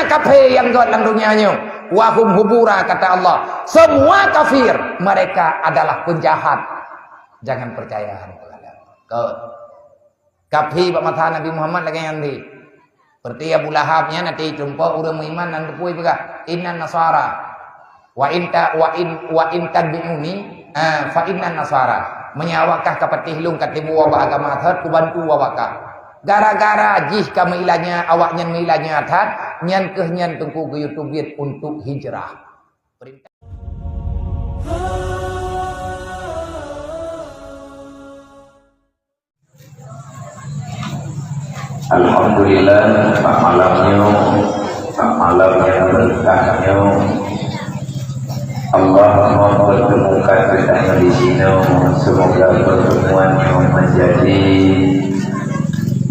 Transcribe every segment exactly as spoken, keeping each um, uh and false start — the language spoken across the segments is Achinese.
kafé nyang göt lam dunia nyoe. Wa hum hubura, kata Allah. Semua kafir, mereka adalah penjahat. Jangan percaya. Kon. Kafé bak masa Nabi Muhammad lagèe nyan di. Seperti Abu Lahab nyan, nanti tumpok ureueng meuiman dan teupeue peugah, "Innan nasara." Wa in ta-, wa in, wa in tabi'uni, ah, fa innan nasara. Meunyoe awak kah ka patéh lôn, ka tiboh bak agama that, kubantu awak kah. Gara-gara jih ka meuilanya, awak nyan meuilanya that, nyan keuh nyan Teungku geuyue teubiet untuk hijrah. Perintah. Alhamdulillah, bak malam nyoe, bak malam nyang berkah nyoe, Allah mempertemukan kita di sini. Semoga pertemuan nyoe menjadi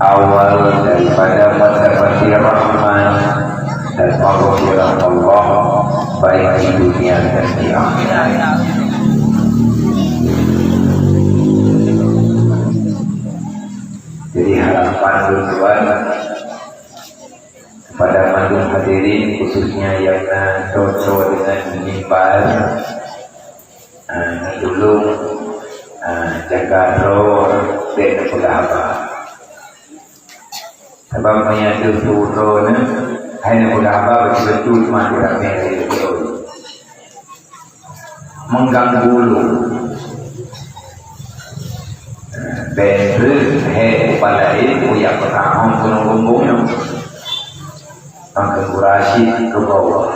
awal daripada mendapati rahmat dan maghfirah Allah, baik di dunia dan di akhirat. Jadi, harapan tujuan kepada mandum hadirin, khususnya nyang na cocok dengan mimbar, ah, tulông, ah, jaga droe, bèk neupeugah haba. Sabab meunyoe teuh su droe nyan, hai neupeugah haba, beutôi-beutôi mah ramè lagèe beutôi. Mengganggu lôn. Bèk trép lhèe ubak laén, kujak peutahong gunong bumbong nyoe. Maka kurasi keu bawah.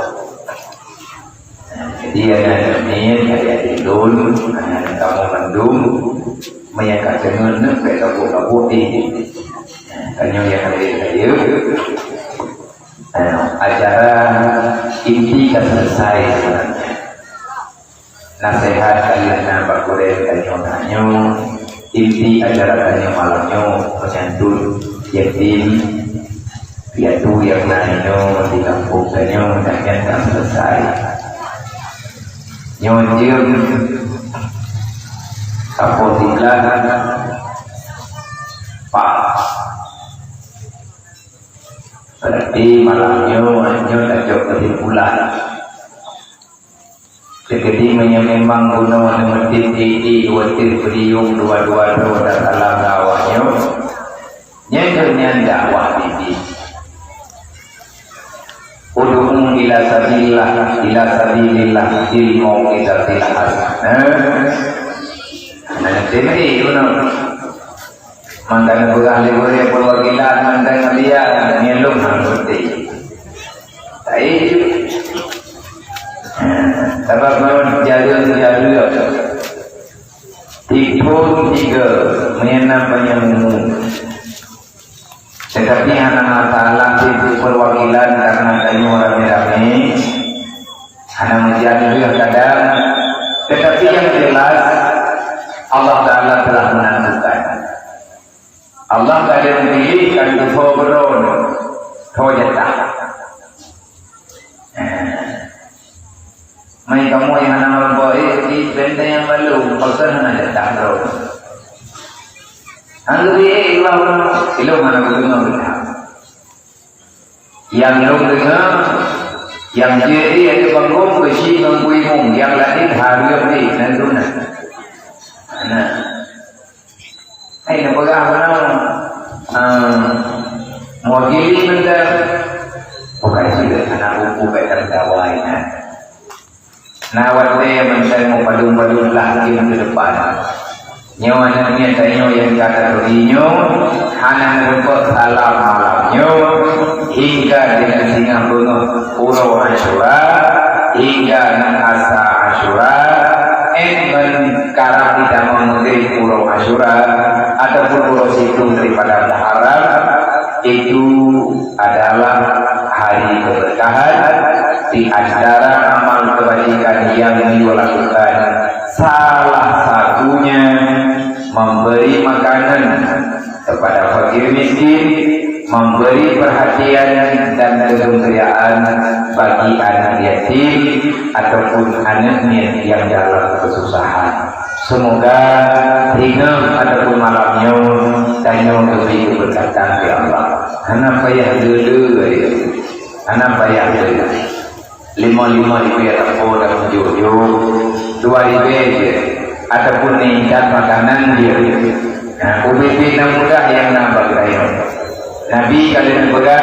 Jadi, aneuk miet, adik-adik lôn, aneuk kamoe mandum, meunyoe ka teungeut nyan, bèk gabuk-gabuk di. Tanyoe nyang hadirin rayeuk, eh, acara inti ka selesai sebenarnya. Naseuhat ka lheueh na bak gurèe tanyoe, tanyoe, inti acara tanyoe malam nyoe menyantun yatim piatu nyang na inoe di gampông tanyoe, dan nyan ka selesai. Nyoe jeuem saboh siblaih pat. Berarti malam nyoe, nyoe tacok keusimpulan. Teukeudi meunyoe memang bunoe neumeutit di, di dua teuh peudiyueng dua-dua droe tasalam ngon awak nyoe, nyan keuh nyan dakwah Nabi. Ud'u ila sabilillah, ila sabilillah bil mau'izatil hasanah. Nah, nanti mari bunoe. Maka neupeugah lé gurèe perwakilan mantong media, nyan lôn hana seutôt. Tapi, sabab ngon jareung-jareung, tiphon tiga, meunyan na panyang umu. Tetapi hana masalah sih perwakilan karena tanyoe ramé-ramé. Hana meujan lheueh kadang, tetapi yang jelas, Allah Ta'ala telah menentukan. Allah ka lheueh pilih kan tho keudroe, tho jatah. Mai kamoe nyang hana meureumpok, eh, di benteng nyang balum, pakon hana jatah droe. Hana geubri, eh, ilong hana geudeungoe geuhnyan. Nyang lôn deungoe, nyang jeuet di ateueh banggong keuchik ngon kuimong, nyang laén hareuem di nan duna. Nah. Hai neupeugah meunan, ehm, mewakili mantong. Bukan sih, aneuk buku baik terdakwa ini. Na watèe mantong meupadum-padum lah di masa depan. Nyoe aneuk miet tanyoe nyang ka taturi nyoe, hana neureumpok salam malam nyoe, hingga deungon singoh beungoh uroe Asyura, hingga ngon asa Asyura, eh, ngon karab di tamong meugrib uroe Asyura, ataupun uroe siplôh daripada Muharram, itu adalah hari keberkahan. Di antara amal kebajikan yang beliau lakukan, salah satunya memberi makanan kepada fakir miskin, memberi perhatian dan kegembiraan bagi anak yatim ataupun anak miet yang dalam kesusahan. Semoga singoh ataupun malam nyoe tanyoe geubri keberkatan lé Allah. Hana payah le-le. Hana payah beuet. Lima-lima ribèe sapo dan tujoh-tujoh, dua ribèe jeuet, ataupun intat makanan jeuet. Nah, ubé-ubé nyang mudah nyang na bak geutanyoe. Nabi ka lheueh neupeugah,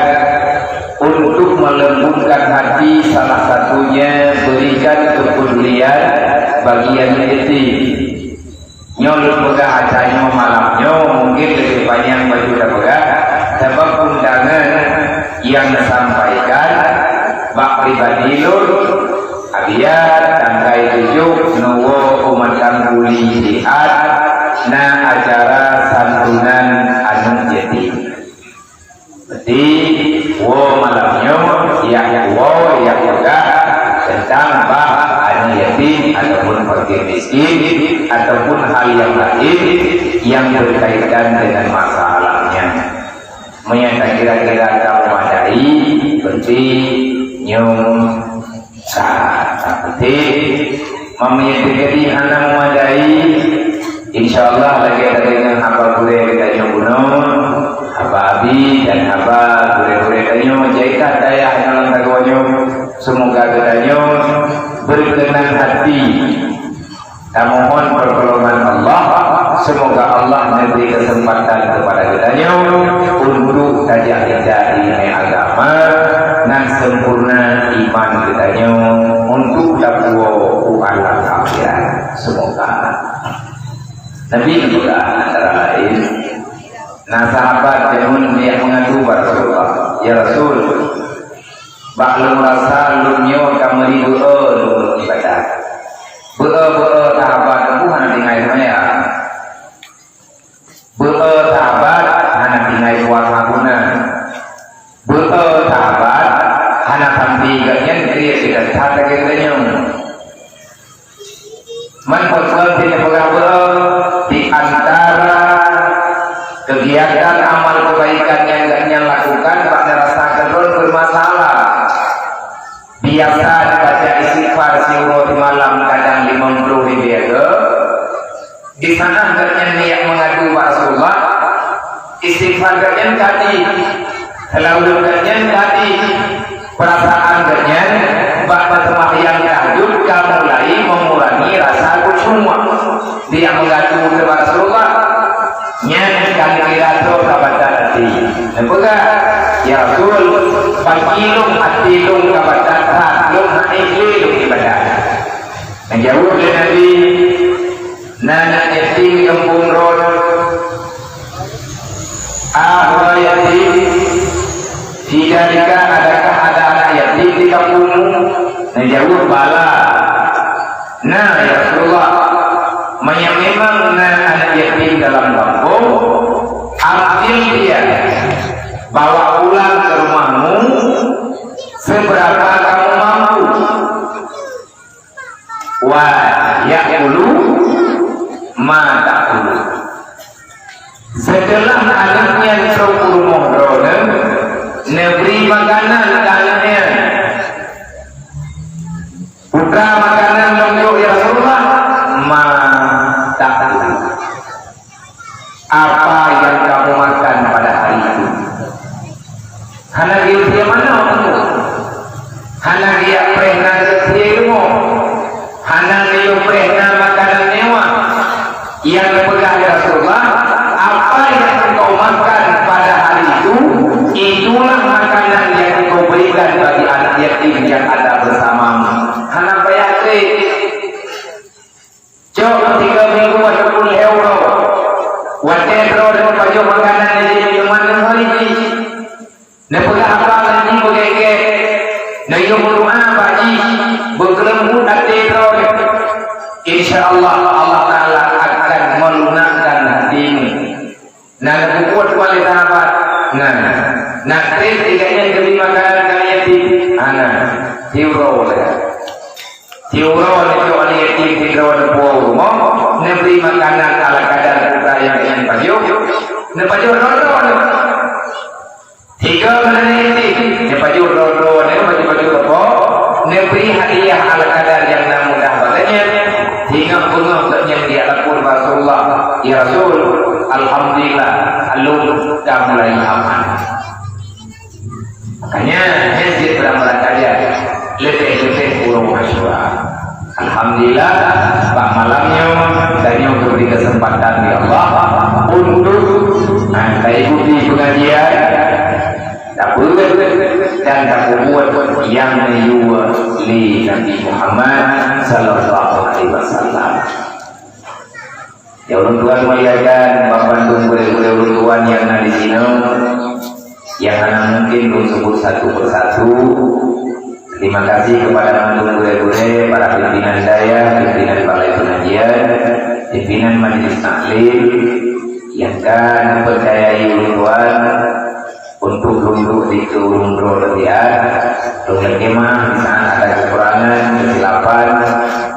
untuk melembutkan hati salah satunya berikan kepedulian bagi aneuk yatim. Nyoe lôn peugah atra nyoe malam nyoe, mungken leubeh panyang bacut tapeugah, sabab undangan nyang neusampaikan bak pribadi lôn, abiat tanggai tujoh neuwoe u Mantang Kuli siat na acara santunan aneuk yatim. Berarti, woe malam nyoe, jak woe, jak peugah teuntang bak aneuk yatim ataupun fakir miskin ataupun hal nyang laén nyang berkaitan dengan masalah nyan. Meunyo takira-kira ka memadai, berarti nyoe Sa, tapi, meunyo teujadi hana memadai, insya Allah lagèe tadeungoe haba gurèe geutanyoe bunoe, haba abi dan haba gurèe-gurèe tanyoe, jai that dayah nyoe lam sagoe nyoe. Semoga geutanyoe berkenan hati. Tamohon pertolongan Allah, semoga Allah neubri keuseumpatan keupada geutanyoe untuk tajak ija ileumèe agama, ngon sempurna iman geutanyoe untuk tapuwoe u alam akhirat. Semoga. Nabi geupeugah antara laén, na sahabat deungon jak meungadu bak Rasulullah, "Ya Rasul, bak lôn rasa lôn nyoe ka meuri beu-e lôn ibadat. Beu-e, beu-e sahabat teungku hana tinggai seumayang. Beu-e sahabat hana tinggai puasa guna. Beu-e sahabat hana sampai gobnyan kriet siat that lagèe geutanyoe." Man peue-peue nyang peugah beu-e di antara kegiatan amal kebaikan nyang gobnyan lakukan bak neurasa keudroe bermasalah. Biasa dibaca istighfar siuroe simalam, kadang limong ploh ribèe. Di sana gobnyan jak meungadu bak Rasulullah, istighfar gobnyan ka di, seulaweuet gobnyan ka di, peurasaan gobnyan bak peuseumbahyang tahajud ka mulai mengurangi rasa khusyuk. Dia meungadu keu Rasulullah, nyan ka kira soe ka batat até. Neupeugah, "Ya Rasul, bagi lôn até lôn ka batat that, lôn hana ék lé lôn ibadat." Neujaweueb lé Nabi, "Na aneuk yatim di gampông droeneuh?" "Apa yatim? Di darika adakah ada anak yatim di kampungmu?" Neujaweueb, "Bala." "Na, ya Rasulullah, meunyo memang na aneuk yatim dalam gampông, ambil dia, bawa pulang ke rumahmu seberapa kamu mampu." "Wa ya'kulu ma ta'kulu." Seuteulah aneuk nyan trok u rumoh droeneuh, neubri makanan keu aneuk nyan. "Peue makanan lôn jok, ya Rasulullah?" "Ma ta'kulu." Apa yang kamu makan pada hari itu? Hana geuyue sie manok, hana geuyue preh na geuyue sie rumoh, hana geuyue preh na makanan mewah. Nyang geupeugah lé Rasulullah, "Apa yang engkau makan pada hari itu, itulah makanan yang engkau berikan bagi anak yatim yang ada bersamamu." Hana payah treb. Cok tiga minggu ataupun lhèe uroe. Watèe droeneuh pajoh makanan lé jih, teuma neuhôi jih. Neupeugah haba ngon jih beugèt-gèt. Neuyue meudoa bak jih, beukeuleumbot até droeneuh. Insya Allah, Allah Taala akan melunakkan hatimu. Na neupeubuet lé sahabat, na, na treb lagèe nyan geubri makanan keu yatim? Hana. Siuroe lé. Siuroe neujok aneuk yatim sidroe neupuwoe u rumoh, neubri makanan ala kadar putra nyang nyan pajoh, neupajoh droe-droe neuh. Tiga aneuk yatim, neupajoh droe-droe neuh, pajoh-pajoh teupok, neubri hadiah ala kadar nyang na mudah bak gobnyan. Singoh beungoh gobnyan geujak lapor bak Rasulullah, "Ya Rasul, alhamdulillah, ulôn ka mulai aman." Makanya, Cit barang-barang kajian, leubeh-leubeh uroe Asyura. Alhamdulillah, bak malam nyoe tanyoe geubri keuseumpatan lé Allah untuk, ha, taikuti pengajian, tapeuet dan tapeubuet nyang neuyue lé Nabi Muhammad sallallahu alaihi wasallam. Ya, ulôn tuan muliakan, bak bandum gurée-gurée ulôn tuan nyang na di sinoe, nyang hana mungkin lôn sebut satu persatu. Terima kasih kepada bandum gurée-gurée, para pimpinan dayah, pimpinan balai pengajian, pimpinan majelis taklim, nyang ka neupercayai ulôn tuan untuk lôn duek dikeue ureueng droe leubihan, lôn lakée meu'ah misalnya ada kekurangan, kesilapan,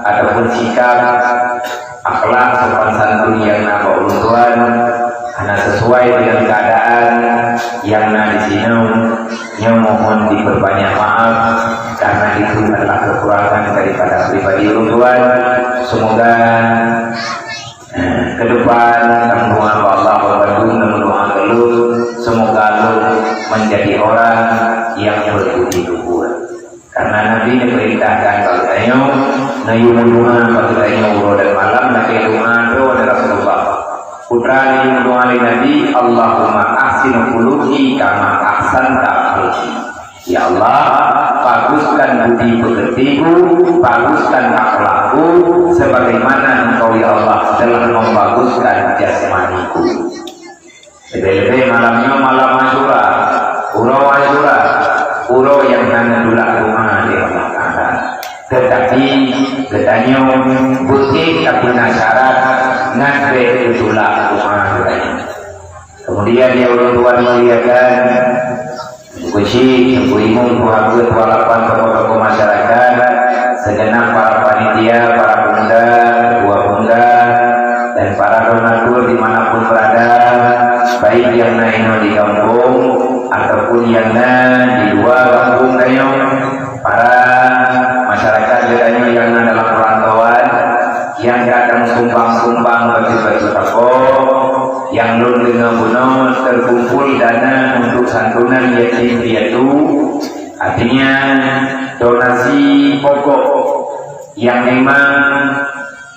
ataupun sikap, akhlak, sopan santun nyang na bak ulôn tuan hana sesuai dengan keadaan nyang na di sinoe, nyoe mohon diperbanyak maaf karena itu adalah kekurangan daripada pribadi ulôn tuan. Semoga Eh, ke depan, kamoe doa bak Allah bak bandum, kamoe doa keu lôn, semoga lôn menjadi orang yang berbudi luhur. Karena Nabi neupeurintahkan bak geutanyoe, neuyue meudoa bak geutanyoe uroe dan malam, lakée doa droe lé Rasulullah. Peue neudoa lé Nabi, "Allahumma ahsin khuluqi kama ahsanta khalqi." Ya Allah, baguskan budi pekertiku, baguskan akhlakku, sebagaimana Engkau, ya Allah, telah membaguskan jasmaniku. Leubeh-leubeh malam nyoe malam Asyura, uroe Asyura, uroe nyang hana tulak teuma lé Allah Taala. Tetapi geutanyoe beutôi tapeuna syarat ngat bèk teutulak teuma geutanyoe. Kemudian, ya Allah, Tuhan muliakan Teungku Syik, Teungku Imum, Tuha Beuet, Tuha Lapan, tokoh-tokoh masyarakat, segenap para panitia, para pemuda, ketua pemuda, dan para donatur dimanapun berada, baik nyang na inoe di gampông ataupun nyang na di luwa gampông tanyoe, para masyarakat geutanyoe nyang na dalam perantauan, nyang ka teusumbang-sumbang batu-batu tako, nyang lôn deungoe bunoe teukumpul dana untuk santunan yatim piatu, artinya donasi pokok nyang memang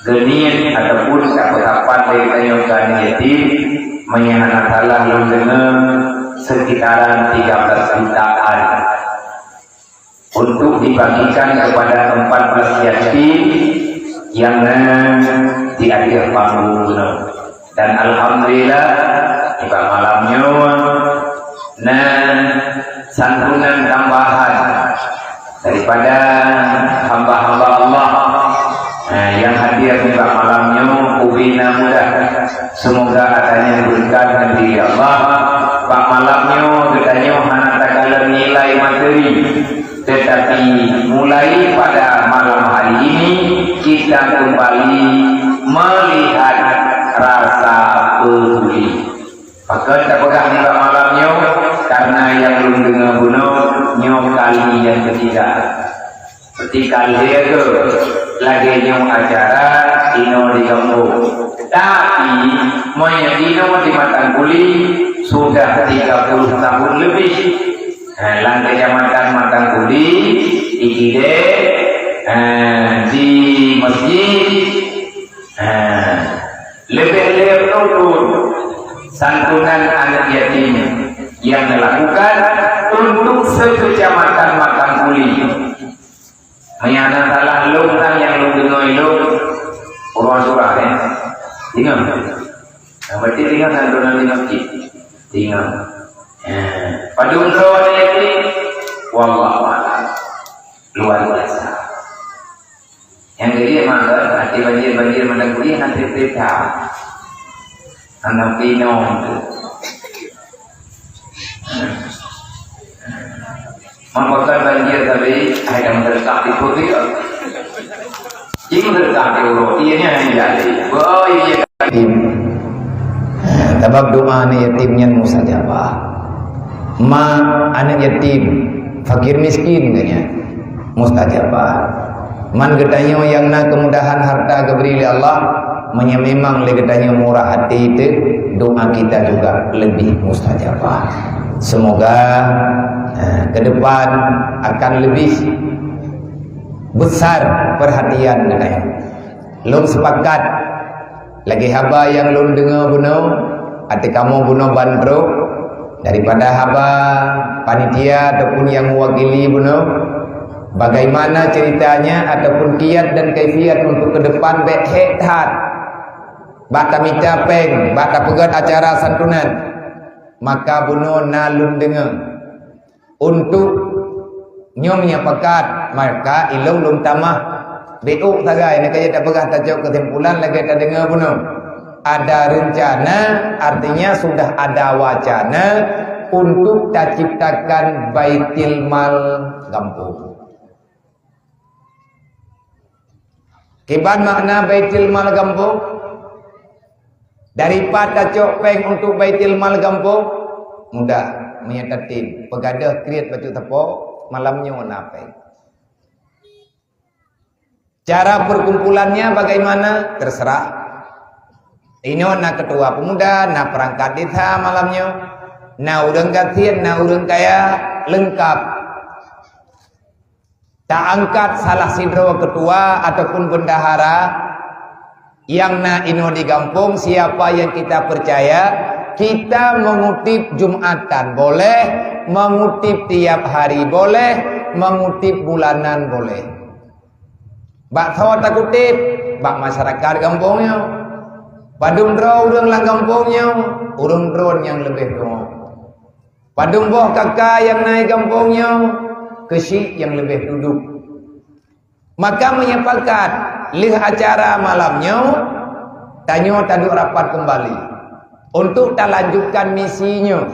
geuniet ataupun tapeusapat lé geutanyoe keu aneuk yatim, meunyoe hana salah lôn deungoe sekitaran tiga belas jutaan. Untuk dibagikan kepada empat belas yatim nyang na di ateueh panggung bunoe. Dan alhamdulillah, nibak malam nyoe na santunan tambahan daripada hamba-hamba Allah, eh, nyang hadir nibak malam nyoe, ubé na mudah. Semoga adanya berkat dari Allah. Bak malam nyoe geutanyoe hana takalon nilai materi. Tetapi mulai pada malam hari ini, kita kembali melihat rasa peduli. Pakon tapeugah nibak malam nyoe, karena nyang lôn deungoe bunoe nyoe kali nyang ketiga. Seperti kali lagée nyoe acara inoe di gampông. Tapi, meunyoe inoe di Matang Kuli sudah tiga puluh tahun lebih. Eh, lam kecamatan Matang Kuli, di Kidé, eh, di masjid, eh, leubeh-leubeh rukun santunan aneuk yatim yang dilakukan untuk sekecamatan Matang Kuli. Meunyoe hana salah lôn, nyang lôn deungoe lôn, ureueng surah, ya. Ingat. Nah, berarti ingat santunan di masjid. Ingat. Eh, padum droe aneuk yatim? Wallahu a'lam. Luar biasa. Nyang keubiet mantong, até banjir-banjir Matang Kuli hana trép-trép that. Hana pinong tu. Maka kan banjir tapi, hai, yang terdekat di putih. Jing terdekat di urut, iya nya yang jadi. Oh, iya. Yatim. Eh, sabab doa aneuk yatim nyan mustajabah. Ma aneuk yatim, fakir miskin katanya, mustajabah. Man geutanyoe nyang na kemudahan harta geubri lé Allah, meunyoe memang lé geutanyoe murah até teuh, doa kita juga lebih mustajabah. Semoga Nah, ke depan akan lebih besar perhatian geutanyoe. Lôn sepakat lagée haba nyang lôn deungoe bunoe, ateueh kamoe bunoe ban trok, daripada haba panitia ataupun nyang mewakili bunoe, bagaimana ceritanya ataupun kiat dan kaifiat untuk ke depan bék hék that. Bak tamita péng, bak tapeugét acara santunan, maka bunoe na lôn deungoe. Untuk nyoe meunyoe pakat, maka ilôn lôn tamah. Bék sagai, na ka jeuet tapeugah tacok keusimpulan lagée tadeungoe bunoe. Ada rencana, artinya sudah ada wacana untuk taciptakan Baitul Mal gampông. Kiban makna Baitul Mal gampông? Dari pat tacok péng untuk Baitul Mal gampông? Mudah, meunyoe tatem, peugadôh kriet bacut sapo, malam nyoe na péng. Cara perkumpulannya bagaimana? Terserah. Inoe na ketua pemuda, na perangkat desa malam nyoe, na ureuëng gasien, na ureuëng kaya, leungkap. Ta angkat salah sidroe ketua ataupun bendahara nyang na inoe di gampông, siapa yang kita percaya, kita mengutip Jumatan boleh, mengutip tiap hari boleh, mengutip bulanan boleh. Bak soe takutip? Bak masyarakat gampông nyoe. Padum droe ureuëng lam gampông nyoe, ureuëng droe nyang leubeh tuwoe. Padum boh kaka nyang na i gampông nyoe, keuchik nyang leubeh dudoe. Maka meunyoe pakat lheueh acara malam nyoe, tanyoe taduek rapat keumbali untuk talanjutkan misi nyoe.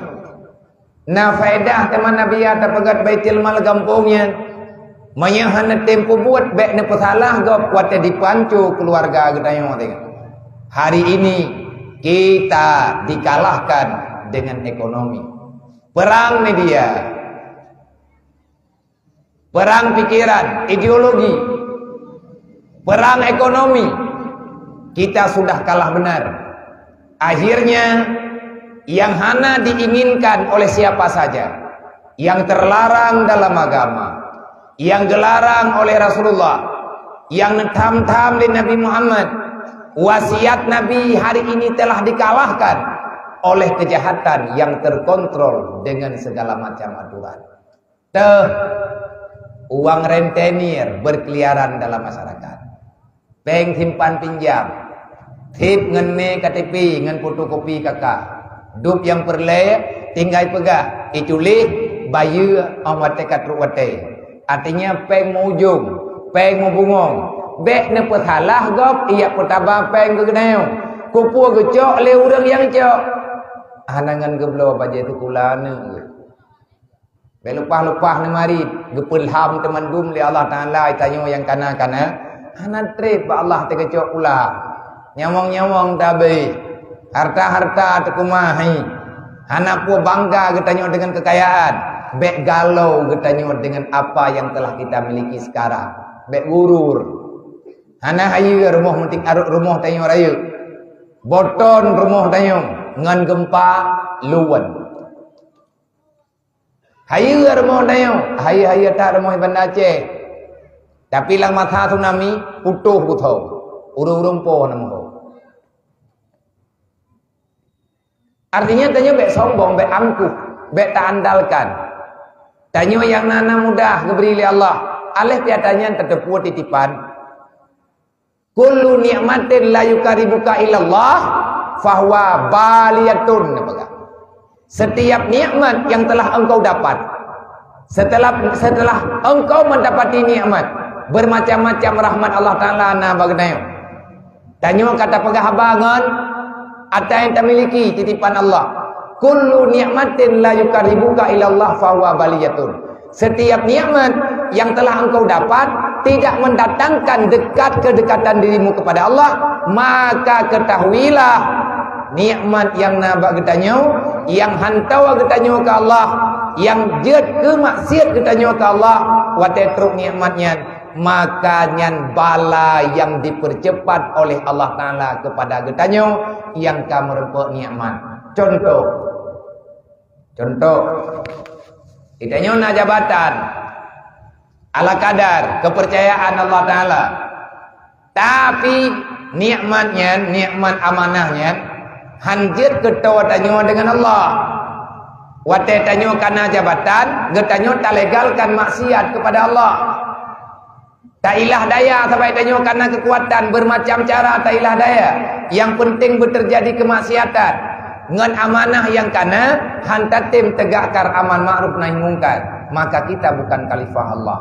Na faedah teuma Nabi ya tapeugét Baitul Mal gampông nyan. Meunyoe hana tem peubuet, bék neupeusalah gob watée dipanco keuluwarga geutanyoe teuh. Hari ini kita dikalahkan dengan ekonomi. Perang media, perang pikiran, ideologi, perang ekonomi, kita sudah kalah benar. Akhirnya, yang hana diinginkan oleh siapa saja, yang terlarang dalam agama, yang gelarang oleh Rasulullah, yang neutham-tham lé Nabi Muhammad, wasiat Nabi hari ini telah dikalahkan oleh kejahatan yang terkontrol dengan segala macam aturan. Teuh, uang rentenir berkeliaran dalam masyarakat. Péng simpan pinjam, sip ngon me K T P ngon fotokopi kaka. Dub nyang peureulée tinggai peugah, iculéh, bayeue óh watée ka trok watée. Artinya péng meujong, péng meubungong. Bék neupeusalah gob ijak peutaba péng keu geutanyoe. Kupeue geucok lé ureuëng nyang cok? Hana ngon geubloe bajée sikula aneuëk geuh. Bék leupah-leupah neumarit, geupeulham teumandum lé Allah Taala tanyoe nyang kana-kana, hana treb bak Allah teugeucok pulang. Nyawöng-nyawöng tabé, harta-harta teukeumah hai. Hana peue bangga geutanyoe deungon keukayaan, bék galo geutanyoe deungon apa nyang telah kita miliki sekarang. Bék gurur. Hana hayeue rumoh meuting arok rumoh tanyoe rayeuk. Boton rumoh tanyoe ngon geumpa luwen. Hayeue rumoh tanyoe, hayeue-hayeue that rumoh i Banda Aceh. Tapi lam masa tsunami, putôh beuthong. Ureuëng-ureuëng po na meuho. Artinya tanyoe bék sombong, bék angkuh, bék taandalkan. Tanyoe nyang na-na mudah geubri lé Allah. Aléh piata nyan tateupeue titipan. Kullu ni'matin la yuqarribuka ilallah fahuwa baliyatun, na peugah. Setiap nikmat yang telah engkau dapat, setelah, setelah engkau mendapati nikmat, bermacam-macam rahmat Allah Taala na bak geutanyoe. Tanyoe ka tapeugah haba ngon ata nyang tamiliki titipan Allah. Kullu ni'matin la yuqarribuka ilallah fahuwa baliyatun. Setiap nikmat yang telah engkau dapat tidak mendatangkan dekat kedekatan dirimu kepada Allah, maka ketahuilah nikmat nyang na bak geutanyoe, nyang hantawa geutanyoe keu Allah, nyang jeuet keu maksiat geutanyoe keu Allah, watée trok nikmat nyan, maka nyan bala nyang dipercepat oleh Allah Taala kepada geutanyoe nyang ka meurumpok nikmat. Contoh, contoh, Geutanyoe na jabatan, ala kadar keupeurcayaan Allah Taala. Tapi nikmat nyan, nikmat amanah nyan, han jeuet keutoe tanyoe deungon Allah. Watée tanyoe kana jabatan, geutanyoe talegalkan maksiat keupada Allah. Tailah daya sabai tanyoe kana keukuatan, beumacam cara tailah daya. Nyang peunteng beuteujadi keumaksiatan. Ngon amanah nyang kana, han tatem teugakkan amar ma'ruf nahi mungkar, maka kita bukan khalifah Allah.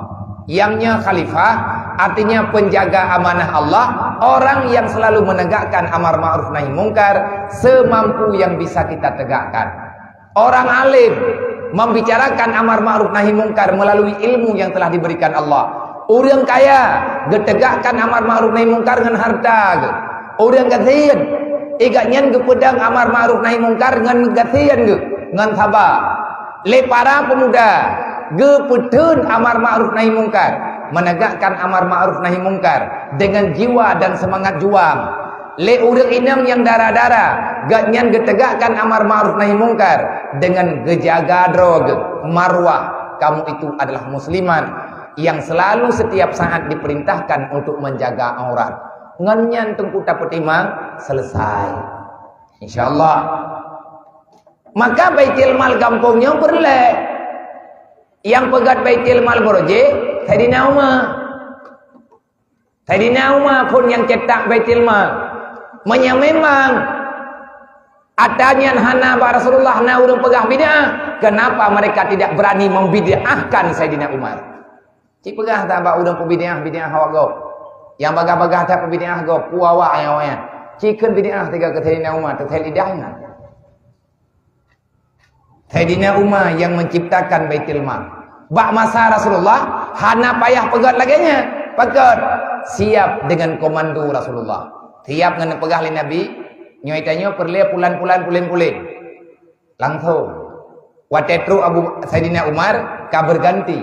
Nyang nyoe khalifah, artinya penjaga amanah Allah, orang yang selalu menegakkan amar ma'ruf nahi mungkar semampu yang bisa kita tegakkan. Orang alim membicarakan amar ma'ruf nahi mungkar melalui ilmu yang telah diberikan Allah. Ureuëng kaya geutegakkan amar ma'ruf nahi mungkar ngon harta geuh. Ureuëng gasien, igat nyan geupeudong amar ma'ruf nahi mungkar ngon gasien geuh, ngon saba. Lé para pemuda geupeutheun amar ma'ruf nahi mungkar, menegakkan amar ma'ruf nahi mungkar dengan jiwa dan semangat juang. Lé ureuëng inong nyang dara-dara, gobnyan geutegakkan amar ma'ruf nahi mungkar dengan geujaga droe geuh, marwah, kamu itu adalah musliman yang selalu setiap saat diperintahkan untuk menjaga aurat. Ngon nyan teungku tapeutimang, selesai. Insya Allah. Maka Baitul Mal gampông nyoe peureulée. Nyang peugét Baitul Mal Borojé, Saidina Umar. Saidina Umar phon nyang cetak Baitul Mal. Meunyoe memang ata nyan hana bak Rasulullah na ureuëng peugah bid'ah, kenapa mereka tidak berani membid'ahkan Saidina Umar? Cit peugah that bak ureuëng peubid'ah, bid'ah awak gob. Nyang bagah-bagah that peubid'ah gob, peue awak nyang awak nyan. Cit kheun bid'ah tiga keu Saidina Umar, teuthai lidah nyan. Saidina Umar yang menciptakan Baitul Mal. Bak masa Rasulullah, hana payah peugét lagée nyan. Pakon? Siap dengan komando Rasulullah. Siap ngon peugah lé Nabi, nyoe tanyoe peureulée pulan-pulan pulen-pulen. Langsung. Watée trok Abu Saidina Umar ka berganti.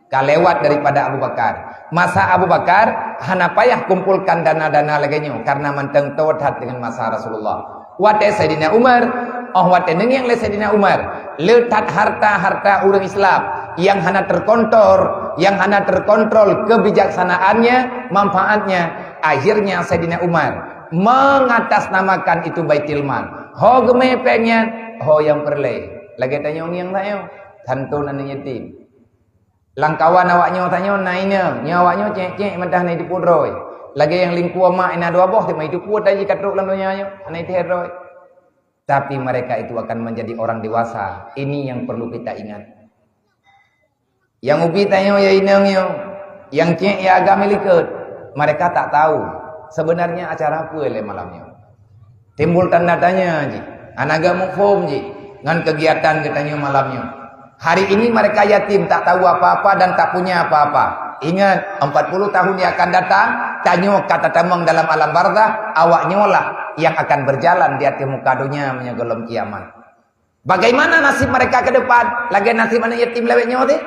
Ka lewat daripada Abu Bakar. Masa Abu Bakar hana payah kumpulkan dana-dana lagée nyoe karena mantong toe that dengan masa Rasulullah. Watée Saidina Umar, óh watée neungieng lé Saidina Umar, le that harta-harta ureuëng Islam nyang hana terkontrol, nyang hana terkontrol kebijaksanaannya, manfaatnya, akhirnya Saidina Umar mengatasnamakan itu Baitul Mal. Ho geumé péng nyan, ho nyang peureulée. Lagée tanyoe ngieng tanyoe, tantu na yatim. Lam kawan awak nyoe tanyoe na inong, nyoe awak nyoe cék-cék meudah na jiteupeue droe. Lagée nyang lingkue mak na dua boh teuma jiteupeue ata jih ka trok lam donya nyoe, hana jiteuhe droe. Tapi mereka itu akan menjadi orang dewasa. Ini yang perlu kita ingat. Nyang ubi tanyoe ya inong nyoe, nyang cék ya agam likot. Mereka tak tahu sebenarnya acara peue lé malam nyoe. Timbul tanda tanya jih, hana geuh muphom jih ngon kegiatan geutanyoe malam nyoe. Hari ini mereka yatim, tak tahu apa-apa dan tak punya apa-apa. Ingat, empat puluh tahun yang akan datang, tanyoe ka tatamong dalam alam barzah, awak nyoe lah yang akan berjalan di atas muka dunia meunyoe gohlom kiamat. Bagaimana nasib mereka ke depan? Lagée nasib aneuk yatim lawét nyoe teuh?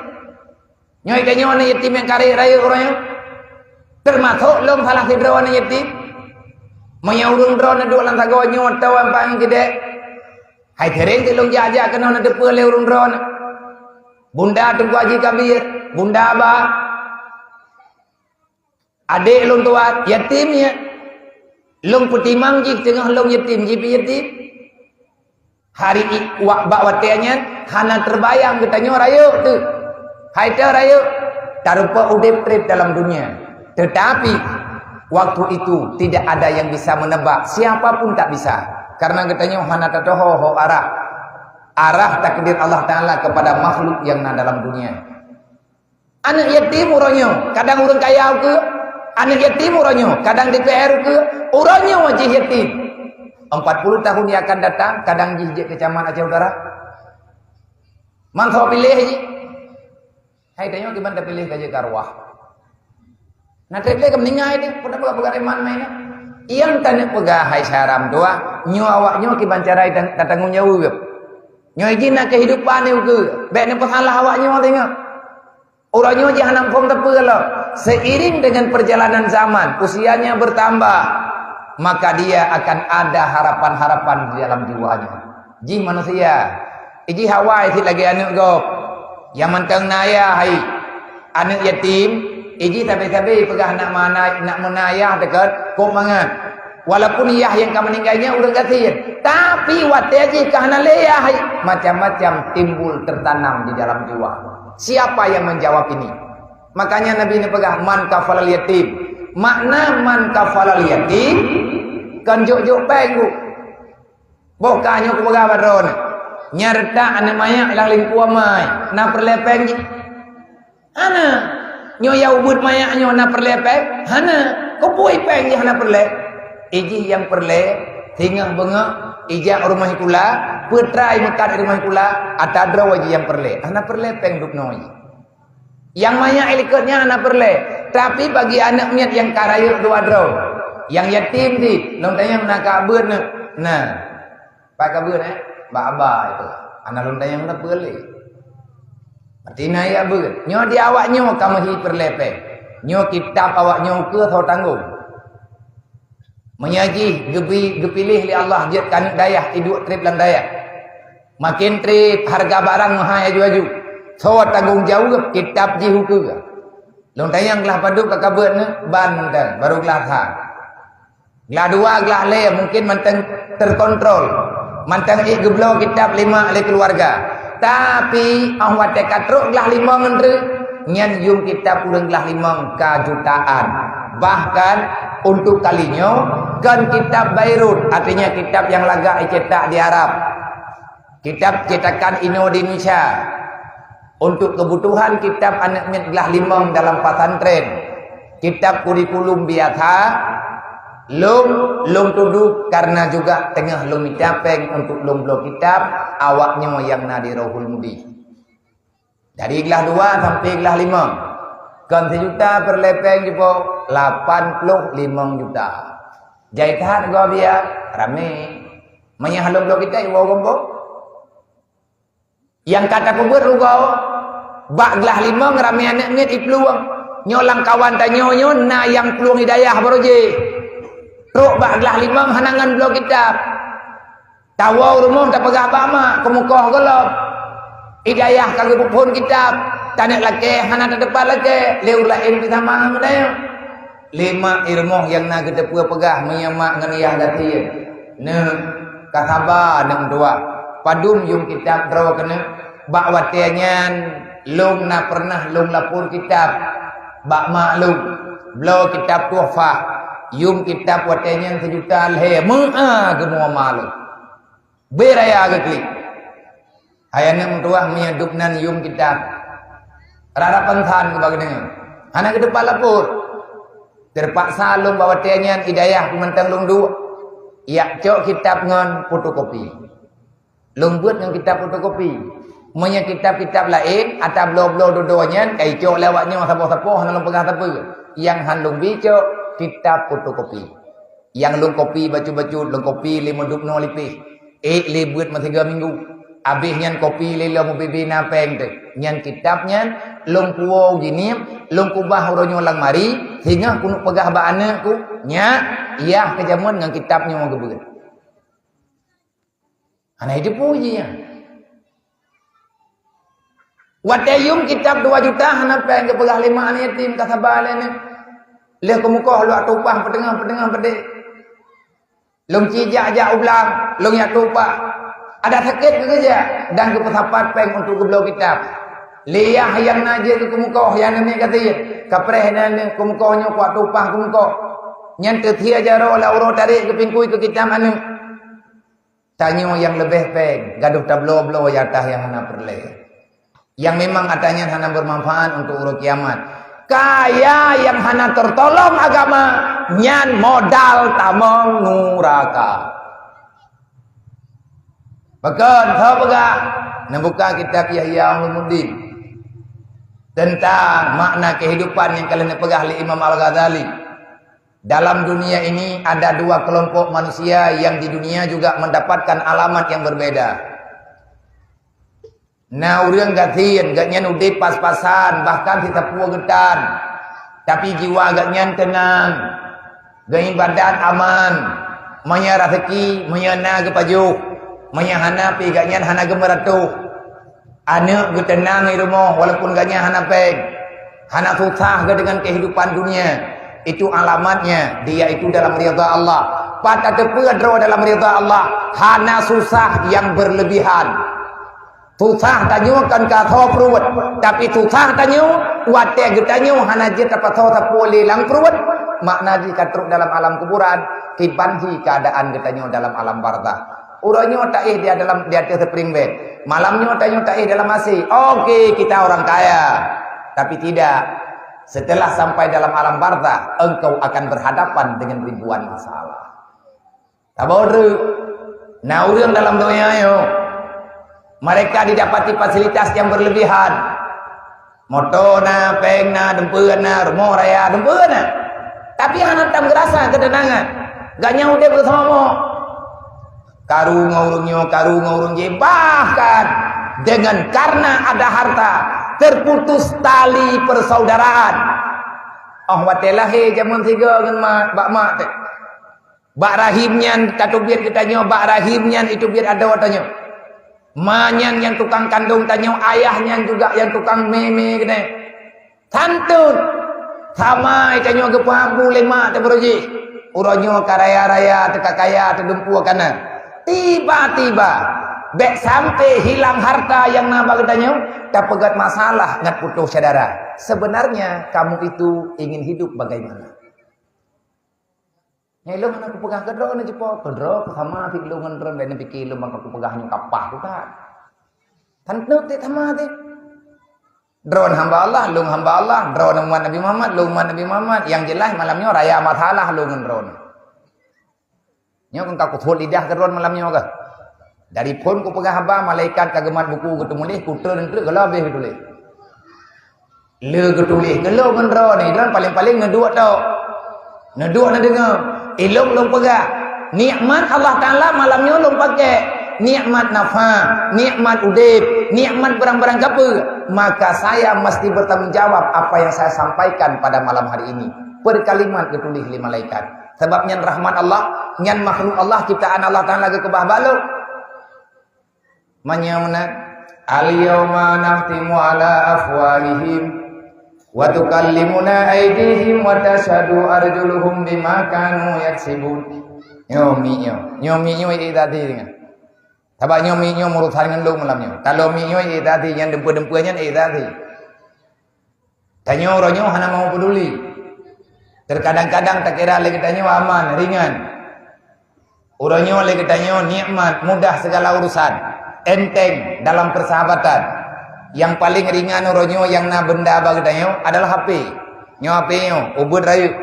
Nyoe tanyoe aneuk yatim nyang karek rayeuk uroe nyoe. Teumasok lôn salah sidroe aneuk yatim. Meunyoe ureuëng droeneuh duek lam sagoe nyoe atawa pang keudeh, hai sering teuh lôn jak-jak keunoe neuteupeue lé ureuëng droeneuh. Bunda Teungku Haji Kabir, Bunda Aba. Adék lôn tuan, yatim nyan. Lôn peutimang jih teungoh lôn yatim, jih pih yatim. Hari i-, wa-, bak watée nyan hana teubayang geutanyoe rayeuk teuh. Hai teuh rayeuk, tarumpok udeb treb dalam dunia. Tetapi, waktu itu tidak ada yang bisa menebak, siapa pun tak bisa. Karena geutanyoe hana tatoho ho arah. Arah takdir Allah Taala kepada makhluk yang na dalam dunia. Aneuk yatim uroe nyoe, kadang ureuëng kaya ukeue. Aneuk yatim uroe nyoe, kadang D P R ukeue. Uroe nyoe jih yatim. Empat puluh tahun yang akan datang, kadang jih jeuet keu camat Aceh Utara. Man soe piléh jih. Hai tanyoe kiban tapiléh ka jeuet keu arwah. Na treb lé ka meuninggai teuh, peue tapeugah-peugah iman main. Nyang taneuk peugah hai saram dua, nyoe awak nyoe kiban cara ta-, tatanggong jaweueb. Nyoe jih na kehidupan nyoe ukeue, bék neupeusalah awak nyoe teuh nyoe. Uroe nyoe jih hana muphom teupeu lom. Seiring dengan perjalanan zaman, usianya bertambah, maka dia akan ada harapan-harapan di dalam jiwanya. Jih manusia, jih awai cit lagée aneuk gob. Nyang mantong na ayah hai, aneuk yatim, iji sabe-sabe peugah nak mana, nak meuna ayah dekat, kok mangat. Walaupun yah nyang ka meuninggai nyan ureuëng gasien, tapi watée jih ka hana lé yah hai, macam-macam timbul tertanam di dalam jiwa. Siapa yang menjawab ini? Makanya Nabi neupeugah, "Man kafalal yatim." Makna man kafalal yatim, kon jok-jok péng bu. Boh ka nyoe kupeugah bak droeneuh, nyan reutak aneuk manyak lam lingkue amai, na peureulée péng jih? Hana. Nyoe nyang ubeuet manyak nyoe na peureulée péng? Hana. Keupeue péng jih hana peureulée? Ijih nyang peureulée, singoh beungoh, ijak rumoh sikula, peutrai meukat rumoh sikula, ata droe jih nyang peureulée. Hana peureulée péng dub noe jih. Nyang manyak ilikot nyan hana peureulée, tapi bagi aneuk miet nyang ka rayeuk dua droe, nyang yatim cit, lôn tanyong na ka beuet nyoe. Na. Pat ka beuet, eh? Bak aba itu. Hana lôn tanyong na peureulée. Berarti na ya beuet. Nyoe di awak nyoe ka meuhi peureulée péng. Nyoe kitab awak nyoe ukeue soe tanggong. Meunyoe jih geubi-, geupiléh lé Allah jeuet keu aneuk dayah, iduek treb lam dayah. Makin treb hareuga barang meuhai aju-aju. Soe tanggong jaweueb kitab jih ukeue? Lôn tanyong glah padub ka kabeuet nyoe ban mantong, baru glah that. Glah dua, glah lhée mungkin mantong terkontrol. Mantong ék geubloe kitab lima lé keuluwarga. Tapi óh watée ka trok glah limong ngon treuk, nyan yum kitab ureuëng glah limong ka jutaan. Bahkan untuk kali nyoe kon kitab Bairut, artinya kitab nyang lagak icetak di Arab. Kitab cetakan Indonesia. Untuk kebutuhan kitab aneuk miet glah limong dalam pesantren, kitab kurikulum biasa, lôn, lôn tudoe karena juga teungoh lôn mita péng untuk lôn bloe kitab, awak nyoe nyang na di Rohul Mudi. Dari glah dua sampai glah limong. Kon sijuta peureulée péng jipo, lapan ploh limong juta. Jai that gob ya, ramé. Meunyoe lôn bloe kitab, iwoe gombong. Nyang ka tapeubuet rugoe, bak glah limong ramé aneuk miet iplueng. Nyoe lam kawan tanyoe nyoe na nyang plueng hidayah baroe jih. Trok bak glah limong hana ngon bloe kitab. Tawoe rumoh tapeugah bak mak, keumukoh gohlom. Hidayah ka geupeuphon kitab, taneuk lakée hana tateupat lakée, lé ureuëng laén pih sama ngon tanyoe. Lé mak i rumoh nyang na geuteupeue peugah meunyoe mak ngon yah gasien. Neuh, ka saba neuh meutuwah. Padum yum kitab droe keuneuk? Bak watée nyan lôn na peureunah lôn lapor kitab bak mak lôn. Bloe kitab tuhfah. Yum kitab watée nyan sijuta lhée meu'a geumuama lôn. Beu raya geuklik. Hai aneuk meutuwah meunyoe dub nan yum kitab. Rara pansan keu bageuneue. Hana geuteupat lapor. Teupaksa lôn bak watée nyan hidayah peumantang lôn duek. Yak cok kitab ngon fotokopi. Lôn beuet ngon kitab fotokopi. Meunyoe kitab-kitab laén, ata bloe-bloe dudoe nyan, ka icok lé awak nyoe saboh-saboh hana lôn peugah sapeue. Nyang han lôn bi cok kitab fotokopi. Nyang lôn kopi bacut-bacut, lôn kopi lé meudub noe lipéh. Ék lé beuet meusigoe minggu. Abéh nyan kopi lé lom ubé-bé na péng teuh. Nyan kitab nyan lôn puwoe u jinieb, lôn kubah uroe nyoe lam mari, singoh keuneuk peugah bak aneuk ku, "Nyak, yah keujameun ngon kitab nyoe geubeuet." Hana jiteupeue jih nyan. Watée yum kitab dua juta hana péng geupeugah lé mak aneuk yatim ka saba lé nyoe. Lheueh keumukoh lôn tuek upah peuteungoh-peuteungoh peudeh. Lôn ci jak-jak u blang, lôn jak tuek upah. Adak sakét keu geujak dan geupeusapat péng untuk geubloe kitab. Lé yah nyang na jeuet keu keumukoh, nyang na miet gasien. Kapreh na lé keumukoh nyoe kuat tuek upah keumukoh. Nyan teuthie jaroe lam uroe tarek geupingkui keu kitab aneuk. Tanyoe nyang leubeh péng, gadôh tabloe-bloe di atah nyang hana peureulée. Nyang memang ata nyan hana bermanfaat untuk uroe kiamat. Kaya nyang hana tertolong agama, nyan modal tamong nuraka. Pakon, soe peugah? Neubuka kitab Ihya Ulumuddin tentang makna kehidupan nyang ka lheueh neupeugah lé Imam Al-Ghazali. Dalam dunia ini ada dua kelompok manusia yang di dunia juga mendapatkan alamat yang berbeda. Na ureuëng gasien, gobnyan udeb pas-pasan, bahkan sisapeue geutan. Tapi jiwa gobnyan teunang, geuibadat aman, meunyoe raseuki, meunyoe na geupajoh, meunyoe hana pih gobnyan hana geumeuratoh. Aneuk geuteunang di rumoh walaupun gobnyan hana péng, hana susah geuh deungon kehidupan dunia. Itu alamatnya dia itu dalam ridha Allah. Pat tateupeue droe dalam ridha Allah, hana susah yang berlebihan. Susah tanyoe kon ka tho pruet, tapi susah tanyoe watée geutanyoe hana jeuet tapasoe sapeue lé lam pruet, makna jih ka trok dalam alam kuburan, kiban jih keadaan geutanyoe dalam alam barzakh. Uroe nyoe taéh di dalam, di ateueh spring bed. Malam nyoe tanyoe taéh dalam A C. Oke, kita orang kaya. Tapi tidak. Setelah sampai dalam alam barzakh, engkau akan berhadapan dengan ribuan masalah. Saboh treuk. Na ureuëng dalam donya nyoe, mereka didapati fasilitas yang berlebihan. Moto na, péng na, dumpeue na, rumoh raya, dumpeue na. Tapi hana tam geurasa keuteunangan. Gobnyan udeb beusama. Karu ngon ureuëng nyoe, karu ngon ureuëng jéh, bahkan dengan karena ada harta, terputus tali persaudaraan. Oh, watée lahé jameun sigoe ngon mak, bak mak teuh. Bak rahim nyan tateubiet geutanyoe, bak rahim nyan iteubiet adoe tanyoe. Ma nyan nyang tukang kandong tanyoe, ayah nyan juga nyang tukang mé-mé keunoe. Santun. Sama tanyoe geupeuabu lé mak teuh baroe jih. Uroe nyoe ka raya-raya, teuka kaya, teudumpu kana. Tiba-tiba, bék sampai hilang harta nyang na bak geutanyoe, tapeugét masalah ngat putôh syedara. Sebenarnya kamu itu ingin hidup bagaimana? Nyan lôn hana kupeugah keudroe nyoe jipo, keudroe sama sit lôn ngon droe, bék neupiké lôn bak kupeugah nyoe kapah tu kan. Tan teuh sama sit. Droe hamba Allah, lôn hamba Allah, droe umat Nabi Muhammad, lôn umat Nabi Muhammad. Yang jelas malam nyoe raya masalah lôn ngon droe. Nyoe kan ka kuthot lidah keudroe malam nyoe kah. Dari phon kupeugah haba, malaikat ka geumat buku geuteumuléh, kuteun treuk geulah habéh geutuléh. Le geutuléh geulom ngon droe ni, droe paléng-paléng neuduek tok. Neuduek neudeungoe. Ilong lôn peugah, nikmat Allah Taala malam nyoe lôn pakai. Nikmat nafa, nikmat udeb, nikmat barang-barang kapeue. Maka saya mesti bertanggung jawab apa yang saya sampaikan pada malam hari ini. Per kalimat geutuléh lé malaikat. Sabab nyan rahmat Allah, nyan makhluk Allah, ciptaan Allah Taala geukeubah balok. Meunyoe meunan, "Al-yauma nakhtimu ala afwahihim, wa tukallimuna aidihim, wa tashhadu arjuluhum bima kanu yaksibun." Nyoe mi nyoe, nyoe mi nyoe ié tadi nyan. Sabab nyoe mi nyoe meurusan ngon lôn malam nyoe. Kalau mi nyoe ié tadi nyan, dumpeue-dumpeue nyan ié tadi. Tanyoe uroe nyoe hana mau peduli. Terkadang-kadang takira lé geutanyoe aman, ringan. Uroe nyoe lé geutanyoe nikmat, mudah segala urusan, enteng dalam persahabatan. Yang paling ringan uroe nyoe nyang na beunda bak geutanyoe adalah H P. Nyoe H P nyoe, ubeut rayeuk.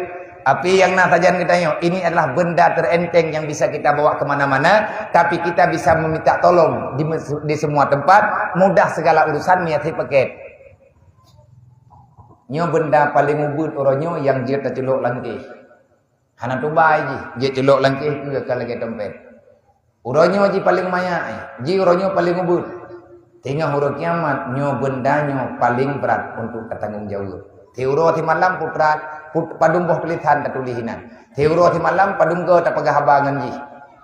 Tapi nyang na sajan geutanyoe, ini adalah benda terenteng yang bisa kita bawa ke mana-mana, tapi kita bisa meminta tolong di mes-, di semua tempat, mudah segala urusan, miet paket. Nyoe benda paling ubeut uroe nyoe nyang jeuet taculok lam kéh. Hana tubai jih, jeuet culok lam kéh peue ka lagée dompet. Uroe nyoe jih paling manyai, jih uroe nyoe paling ubeut. Teungoh uroe kiamat, nyoe benda nyoe paling brat untuk tatanggong jaweueb. Siuroe simalam putrat, put-, padum boh tulisan tatuléh inan. Siuroe simalam padum goe tapeugah haba ngon jih.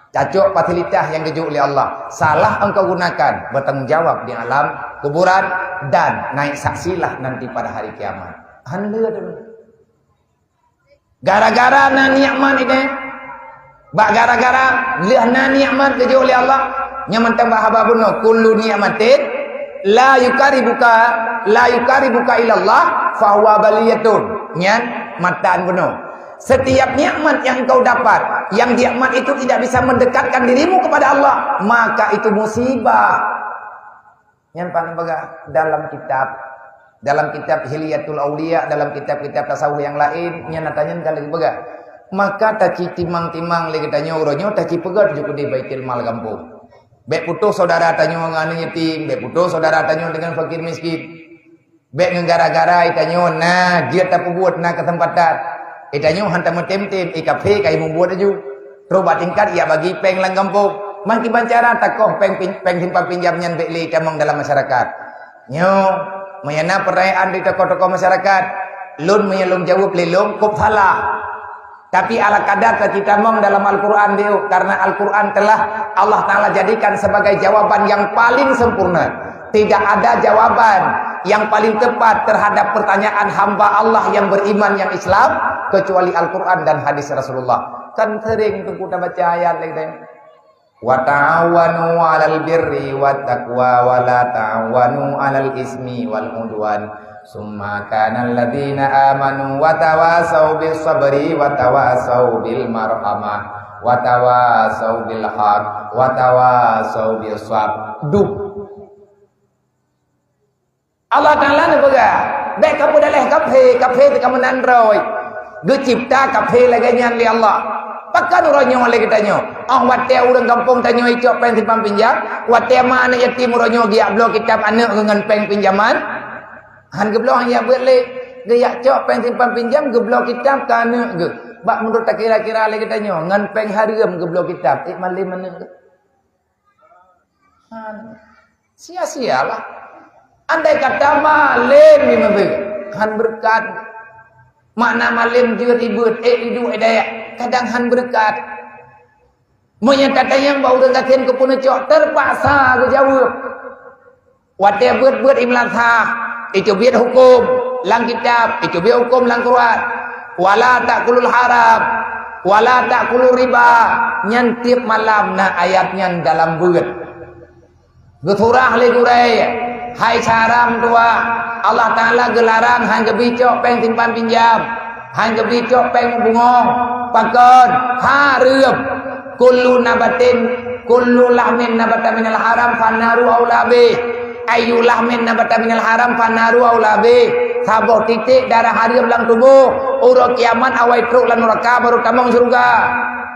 Tacok fasilitas nyang geujok lé Allah, salah engkau gunakan, bertanggung jawab di alam kuburan dan naik saksilah nanti pada hari kiamat. Han le dulu. Gara-gara na nikmat itu, bak gara-gara lheueh na nikmat geujok lé Allah, nyang mantong bak haba bunoe, kullu nikmatin la yukaribuka, la yukaribuka ilallah, fahuwa baliyatun. Nyan matan bunoe. Setiap nikmat yang kau dapat, yang nikmat itu tidak bisa mendekatkan dirimu kepada Allah, maka itu musibah. Nyan paléng peugah dalam kitab, dalam kitab Hilyatul Auliya, dalam kitab-kitab tasawuf nyang laén, nyan ata nyan ka lheueh peugah. Maka taci timang-timang lé geutanyoe uroe nyoe, taci peugét ju keudeh Baitul Mal gampông. Bék putôh syedara tanyoe ngon aneuk yatim, bék putôh syedara tanyoe deungon fakir miskin. Bék ngon gara-gara geutanyoe na jeuet tapeubuet, na keuseumpatan. Geutanyoe han tameutem-tem, i kafé ka imeung buet laju. Trok bak tingkat ijak bagi péng lam gampông. Meukiban cara takoh péng pin-, péng simpan pinjam nyan bék lé tamong dalam masyarakat. Nyoe, meunyo na peurayaan di tokoh-tokoh masyarakat, lôn meunyo lôn jaweueb lé lôn kôp salah. Tapi ala kadar teucitamong dalam Al-Quran diuk, karena Al-Quran telah Allah Ta'ala jadikan sebagai jawaban yang paling sempurna. Tidak ada jawaban yang paling tepat terhadap pertanyaan hamba Allah yang beriman, yang Islam, kecuali Al-Quran dan hadis Rasulullah. Kan sering Teungku tabaca ayat lagi tadi. "Wa ta'awanu 'alal birri wat taqwa wa la ta'awanu 'alal ismi wal 'udwan. Summa kana alladziina amanu wa tawasau bis sabri wa tawasau bil marhamah wa tawasau bil haq wa tawasau bis sabr." Duh. Allah Taala neupeugah, "Bèk kapeudaleh kafé, kafé teuka meunan droe." Geucebta kafé lagèe nyan lé Allah. Pakon uroe nyoe lé geutanyoe? Óh watèe ureueng gampông tanyoe icok péng simpan pinjam, watèe ma aneuk yatim uroe nyoe geujak bloe kitab aneuk geuh ngon péng pinjaman, han geubloe, han jak beuet lé. Geujak cok péng simpan pinjam, geubloe kitab keu aneuk geuh. Bak meunurot takira-kira lé geutanyoe, ngon péng hareuem geubloe kitab, ék malém aneuk geuh. Han. Sia-sialah. Andai kata malém imeubeuet, han beureukat. Makna malém jeuet ibeuet, ék iduek idayah, kadang han beureukat. Meunyoe tatanyong bak ureueng gasien keupeue neucok, teupaksa geujaweueb. Watèe beuet-beuet imeulasah, iteubiet hukôm lam kitab, iteubiet hukôm lam Quran. "Wala ta'kulul haram, wala ta'kulur riba." Nyan tiep malam na ayat nyan dalam beuet. Geusurah lé gurèe, hai syedara meutuwah, Allah Taala geularang han geubi cok péng simpan pinjam, han geubi cok péng meubungong. Pakon? Hareuem. "Kullu nabatin, kullu lahmin nabata minal haram fannaru aula bih." Ayyu lahmin nabata minal haram fannaru aula bih. Saboh titék darah hareuem lam tuboh, uroe kiamat awai trok lam nuraka barô tamong syeuruga.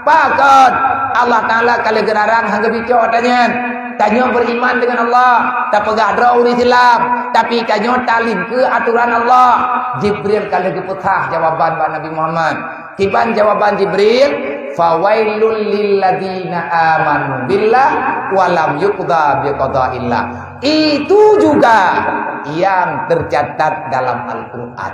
Pakon? Allah Taala ka lheueh geularang han geubi cok ata nyan. Tanyoe beriman deungon Allah, tapeugah droe ureueng Islam, tapi tanyoe talingkeue atoran Allah. Jibril ka lheueh geupeugah jawaban bak Nabi Muhammad. Kiban jawaban Jibril, "Fawailul lilladzina amanu billah wa lam yuqda biqadaillah." Itu juga yang tercatat dalam Al-Quran.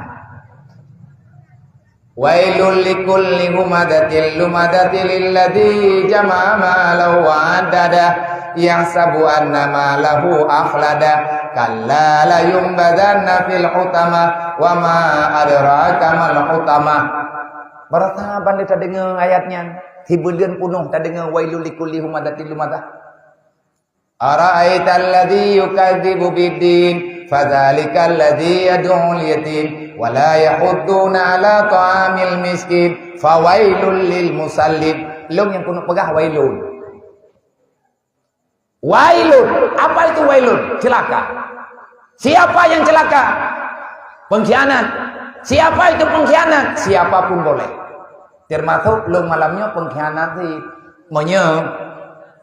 "Wailul likulli humazatil lumazatil ladzi jama'a malahu wa 'addadah, yahsabu anna malahu akhladah, kalla layunbadzanna fil hutamah, wa ma adraka mal hutamah." Barasa ban lé tadeungoe ayat nyan, sibuleuen peunoh tadeungoe, "Wailul likulli humazatil lumazah." "Ara'aital ladzi yukadzibu biddin, fadzalikal ladzi yad'ul yatim, wa la yahuddu 'ala ta'amil miskin, fawailul lil musallin." Lôn nyang keuneuk peugah wailun. Wailun. Apa itu wailun? Celaka. Siapa yang celaka? Pengkhianat. Siapa itu pengkhianat? Siapapun boleh. Termasuk lôn malam nyoe pengkhianat sih. Meunyoe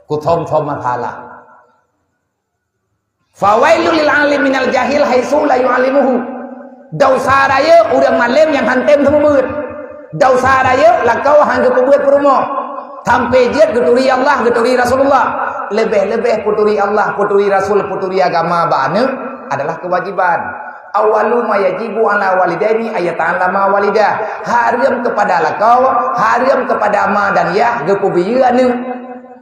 kuthom-thom masalah. "Fawailul lil alim minal jahil haitsu la yu'allimuhu." Desya rayeuk ureueng malém nyang han tem seumeubeuet. Desya rayeuk lakoe han geupeubeuet peurumoh. Sampai jeuet geuturi Allah, geuturi Rasulullah. Leubeh-leubeh peuturi Allah, peuturi Rasul, peuturi agama bak aneuk adalah kewajiban. Awwalu ma yajibu 'ala walidaini ayyata'allama walidah. Hareuem keupada lakoe, hareuem keupada ma dan yah geupeubiyeu aneuk.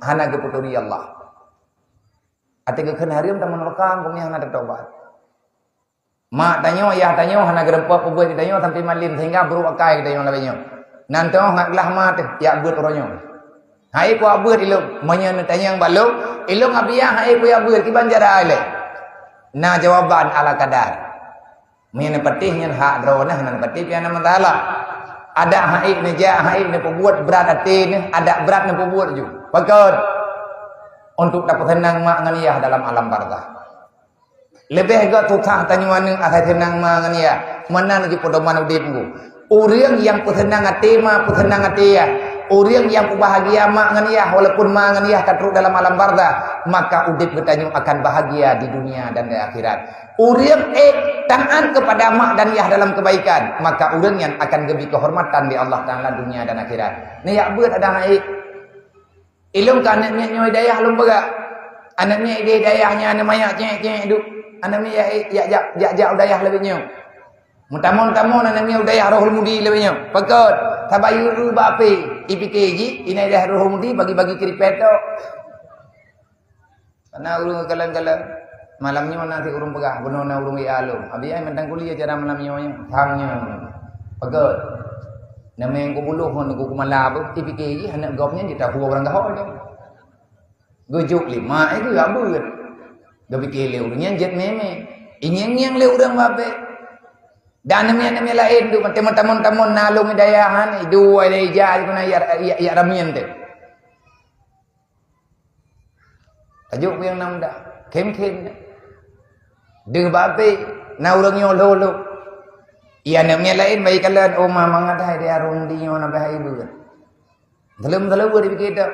Hana geupeuturi Allah. Até geukheun hareuem tamong nuraka, geumeunyoe hana tatobat. Mak tanyoe, yah tanyoe hana geureumpok peubeuet geutanyoe sampai malem sehingga brok akai geutanyoe lagèe nyoe. Nan teuh ngat glah ma teuh jak beuet uroe nyoe. Hai peue jak beuet ilôn, meunyoe neutanyong bak lôn, ilôn Abiya hai peue jak beuet kiban cara ilèe. Na jawaban ala kadar. Meunyoe neupatéh nyan hak droeneuh, hana neupatéh pih hana masalah. Adak hai neujak, hai neupeubuet brat até neuh, adak brat neupeubuet ju. Pakon? Untuk tapeuseunang mak ngon yah dalam alam barzakh. Leubeh gèt susah tanyoe aneuk asai seunang ma ngon yah. Meunan lagèe peudoman udép nyoe. Ureueng nyang peuseunang até ma, peuseunang até yah. Ureueng nyang peubahgia mak ngon yah, walaupun ma ngon yah ka trok dalam alam barzakh, maka udép geutanyoe akan bahagia di dunia dan di akhirat. Ureueng ék taat kepada mak dan yah dalam kebaikan, maka ureueng nyan akan geubri keuhormatan di Allah Taala dunia dan akhirat. Neujak beuet adak hai. Ilôn ka aneuk miet nyoe dayah lôn peugah. Aneuk miet idéh dayah nyan aneuk manyak cék-cék duek. Aneuk miet jak, jak, jak, jak, jak u dayah lagèe nyoe. Meutamong-tamong aneuk miet u dayah Rohul Mudi lagèe nyoe. Pakon? Saban yue bak apé, ipike jih, inan dayah Rohul Mudi bagi-bagi kripet tok. Kana ureueng kalon-kalon. Malam nyoe na sit ureuëng peugah, bunoe na ureuëng W A lôn. Abi ai mantong kuliah cara malam nyoe nyoe. Sang nyoe. Peugah. Nama nyang kubuluh ngon ku kumala beuh, ipike jih aneuk gob nyan jitahue ureuëng gaho nyoe. Geujok lé mak, eh, geujak beuet. Geupike lé ureuëng nyan jeuet mé-mé. Ingieng-ngieng lé ureuëng babeh. Dan namiet-namiet laén tu, teumon-teumon na lôn di dayah han, iduek lé ija, ija, ija, ija ramien tu. Tajuk nyang na muda. Khem-khem. Deuh babeh, na ureuëng nyoe lho-lho. Iya namiet laén, bayi kalon, oh, ma mangat hai di arung di nyoe na bahai beuet. Teuleue-teuleue dipike teuh.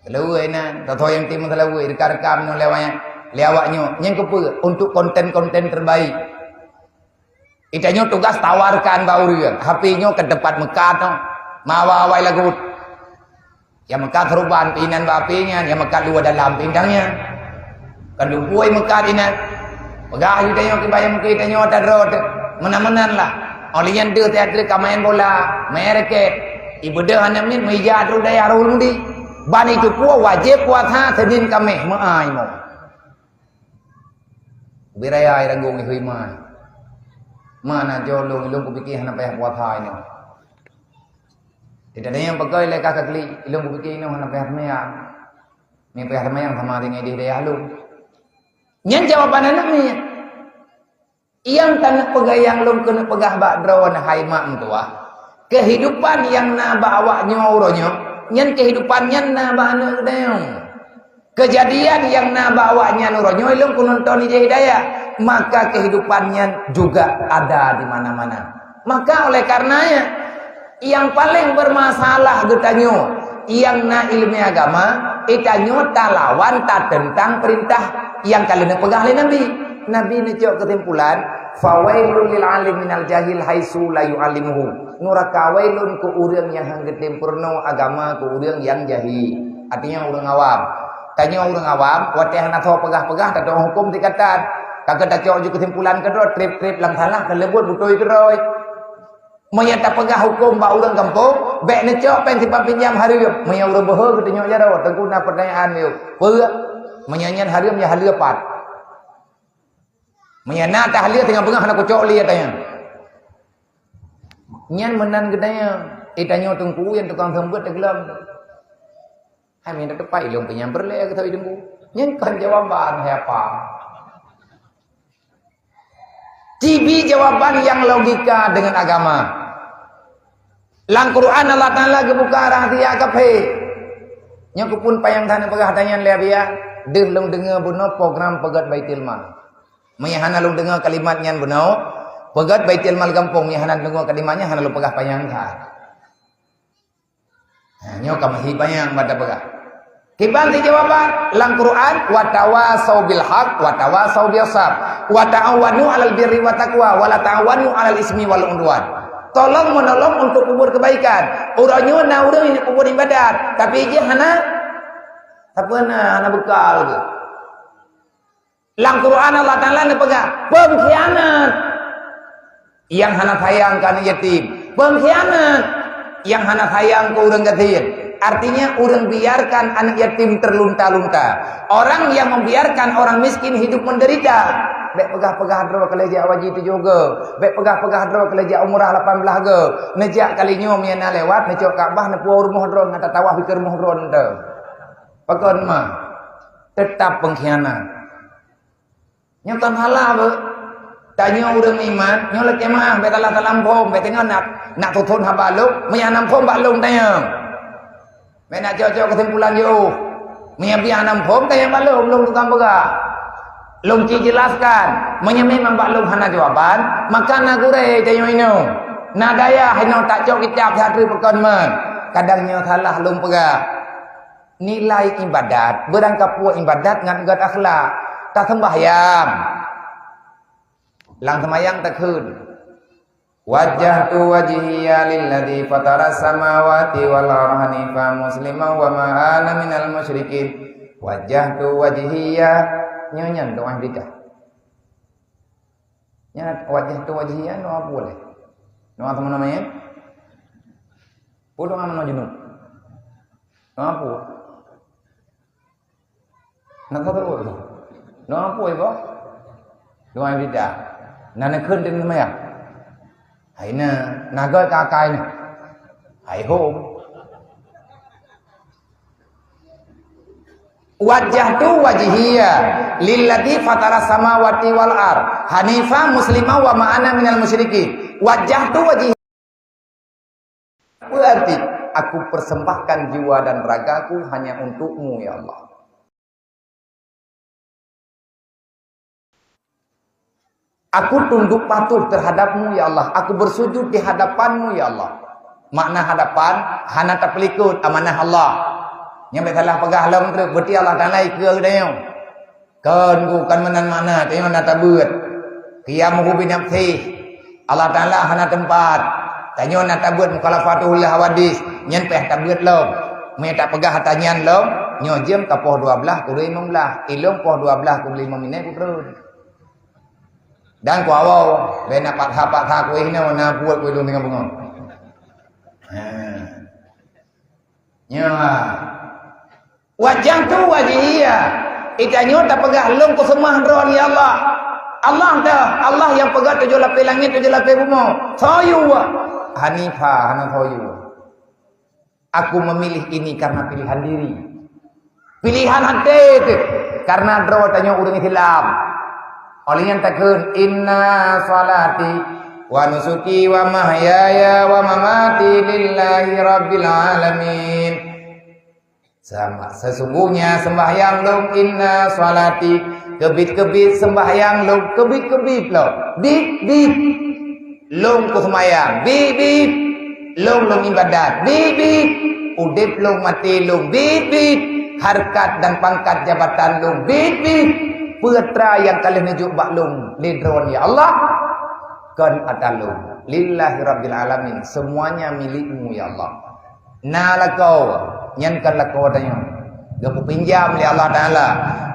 Teuleue inan, tho-tho nyang tim teuleue, rekam-rekam nyoe lewat nyan, lé awak nyoe. Nyang keupeue? Untuk konten-konten terbaik. Itanyoe tugas tawarkan bak ureuëng. H P nyoe ka teumpat meukat nyoe. Mawa awai lagu. Nyang meukat seuruban pinan bak H P nyan, nyang meukat luwa dalam pindang nyan. Kan dubui meukat inan. Peugah aju tanyoe kiban nyang meukeue tanyoe ata droe teuh. Meunan-meunan lah. Óh lheueh nyan deuh teater ka main bola, main raket. Ibeudôh aneuk miet meujak droe dayah Rohul Mudi. Ban itu kuah wajéb puasa Senin Kaméh meuai mo. Ubé raya ai ranggong ihôi mai. Mana jolong ilong kupike hana payah puasa inoe. Tidak ada nyang peugah ilée ka keklik ilong kupike inoe hana payah semayang. Ni payah semayang sama dengan idéh dayah lôn. Nyan jawaban aneuk miet. Nyang taneuk peugayang lôn keuneuk peugah bak droeneuh hai mak meutuwah. Kehidupan nyang na bak awak nyoe uroe nyoe, nyan kehidupan nyan na bak aneuk geutanyoe. Kejadian nyang na bak awak nyan uroe nyoe lôn kunonton ijeh hidayah, maka kehidupan nyan juga ada di mana-mana. Maka oleh karenanya, Nyang paleng bermasalah geutanyoe, nyang na ileumèe agama, geutanyoe talawan tateuntang peurintah nyang ka lheueh neupeugah lé Nabi. Nabi neucok keusimpulan, "Fawailul lil alim minal jahil haitsu la yu'allimuhu." Nuraka wailun keu ureueng nyang han geutem peurunoe agama keu ureueng nyang jahil. Artinya ureueng awam. Tanyoe ureueng awam, watèe hana soe peugah-peugah, tateu'oh huköm sikatan. Ka keuh tacok ju keusimpulan keudroe, trép-trép lam salah, keuleubot beutôi keudroe. Meunyoe tapeugah huköm bak ureueng gampông, bèk neucok péng simpan pinjam hareuem. Meunyoe ureueng beuhe geutunyok jaroe, teungku na peurtanyaan yôh. Peue? Meunyoe nyan hareuem, ya haleue pat. Meunyoe na tahaleue teungoh beungoh hana kucok lé, ya tanyong. Nyan meunan geutanyoe. Eh, tanyoe teungku nyang tukang seumeubeuet teuglom. Hai, meunan teumpat ilong peunyang peureulèe keu sawi teungku. Nyan kon jawaban, hai apa? Tibi jawaban nyang logika deungon agama. Lam Quran Allah Taala geubuka rahsia kaphé. Nyoe keupeue panyang that neupeugah tanyan lé Abiya, deuh lôn deungoe bunoe program peugöt Baitul Mal. Meunyoe hana lôn deungoe kalimat nyan bunoe, peugöt Baitul Mal gampông, meunyoe hana deungoe kalimat nyan hana lôn peugah panyang that. Ha, nyoe ka meuhi panyang bak tapeugah. Kiban si jawaban lam Quran, "Wa tawasau bil haq, wa tawasau bis sab, wa ta'awanu 'alal birri wa taqwa, wa la ta'awanu 'alal ismi wal 'udwan." Tolong menolong untuk peubuet kebaikan. Uroe nyoe na ureueng nyang peubuet ibadat, tapi jih hana, tapi hana, hana bekal tu. Lam Quran Allah Taala neupeugah, pengkhianat. Nyang hana sayang keu aneuk yatim, pengkhianat. Nyang hana sayang keu ureueng gasien. Artinya, ureueng biarkan aneuk yatim terlunta-lunta. Orang yang membiarkan orang miskin hidup menderita. Bèk peugah-peugah droe keu lheueh jak haji tujoh goe. Bèk peugah-peugah droe keu lheueh jak umrah lapan blah goe. Neujak kali nyoe meunyo na lewat, neucok Ka'bah, neupuwoe rumoh droe, ngon tatawaf bak rumoh droe nyan. Pakon ma? Tetap pengkhianat. Nyoe kon salah beuh. Tanyoe ureueng iman, nyoe lakèe meu'ah, bèk salah-salah phom, bèk teungoh nak, nak tuthon haba lôn, meunyo hana phom bak lôn tanyoe. Bèk nak cok-cok keusimpulan jiôh. Meunyo biah hana phom, tanyoe bak lôn, lôn tukang peugah. Lôn ci jelaskan, meunyo memang bak lôn hana jawaban, maka na gurèe tanyoe inoe. Na dayah inoe tacok kitab siat treuk pakon meu'ah. Kadang nyoe salah lôn peugah. Nilai ibadat, beurangkapeue ibadat ngon göt akhlak. Taseumbahyang. Lam seumayang takheun, "Wajjahtu wajhiya lilladzi fataras samawati wal arda hanifan musliman wa ma ana minal musyrikin." Wajjahtu wajhiya. Nyoe nyan doa ibadat. Nyan wajjahtu wajhiya, nyoe apa lé? Nyoe apa namanya? Peue doa meunoe junub? Nyoe apa? Nak tahu tu? Nyoe peue, Ibu? Nyoe bida. Na neukheun teuh seumayang. Hai na, na göt keu akai na. Hai hom. Wajjahtu wajhiya lilladzi fataras samawati wal ard hanifa muslima wa ma ana minal musyrikin. Wajjahtu wajhi. Berarti, aku persembahkan jiwa dan ragaku hanya untukmu, ya Allah. Aku tunduk patuh terhadapmu, ya Allah. Aku bersujud di hadapanmu, ya Allah. Makna hadapan, hana tapeulikot amanah Allah. Nyang bèk salah peugah lom treuk, berarti Allah Taala ikeu geutanyoe. Kon, kon meunan makna, tanyoe na tabeuet. Qiyamuhu binafsih. Allah Taala hana teumpat. Tanyoe na tabeuet mukhalafatuhu lil hawadits. Nyan payah tabeuet lom. Meunyo tapeugah ata nyan lom, nyoe jeuem ka poh dua blaih kureueng limong blaih. Ilôn poh dua blaih kureueng limong minét kutreun. Dan kuwoe, bèk na paksa-paksa kuéh nyoe, na buet kuéh lôn teungoh beungoh. Ha. Nyoe. Wajjahtu wajhiya. Geutanyoe tapeugah lôn kuseumah droe, ya Allah. Allah teuh, Allah nyang peugah tujoh lapéh langét, tujoh lapéh bumoe. Soe yue? Hanifa, hana soe yue. Aku memilih ini karena pilihan diri. Pilihan até teuh, karena droe tanyoe ureueng Islam. Óh lheueh nyan takheun, "Inna salati wa nusuki wa mahyaya wa mamati lillahi rabbil alamin." Sama, sesungguhnya sembahyang lôn, inna salati, keubiet-keubiet sembahyang lôn, keubiet-keubiet lôn, biet-biet. Lôn kuseumbahyang, biet-biet. Lôn lôn ibadat, biet-biet. Udép lôn, maté lôn, biet-biet. Hareukat dan pangkat jabatan lôn, biet-biet. Peue atra nyang ka lheueh neujok bak lôn lé droe, ya Allah? Kon atra lôn. Lillahi rabbil alamin. Semuanya milikmu, ya Allah. Na lakoe, nyan kon lakoe tanyoe. Geupeupinjam lé Allah Taala.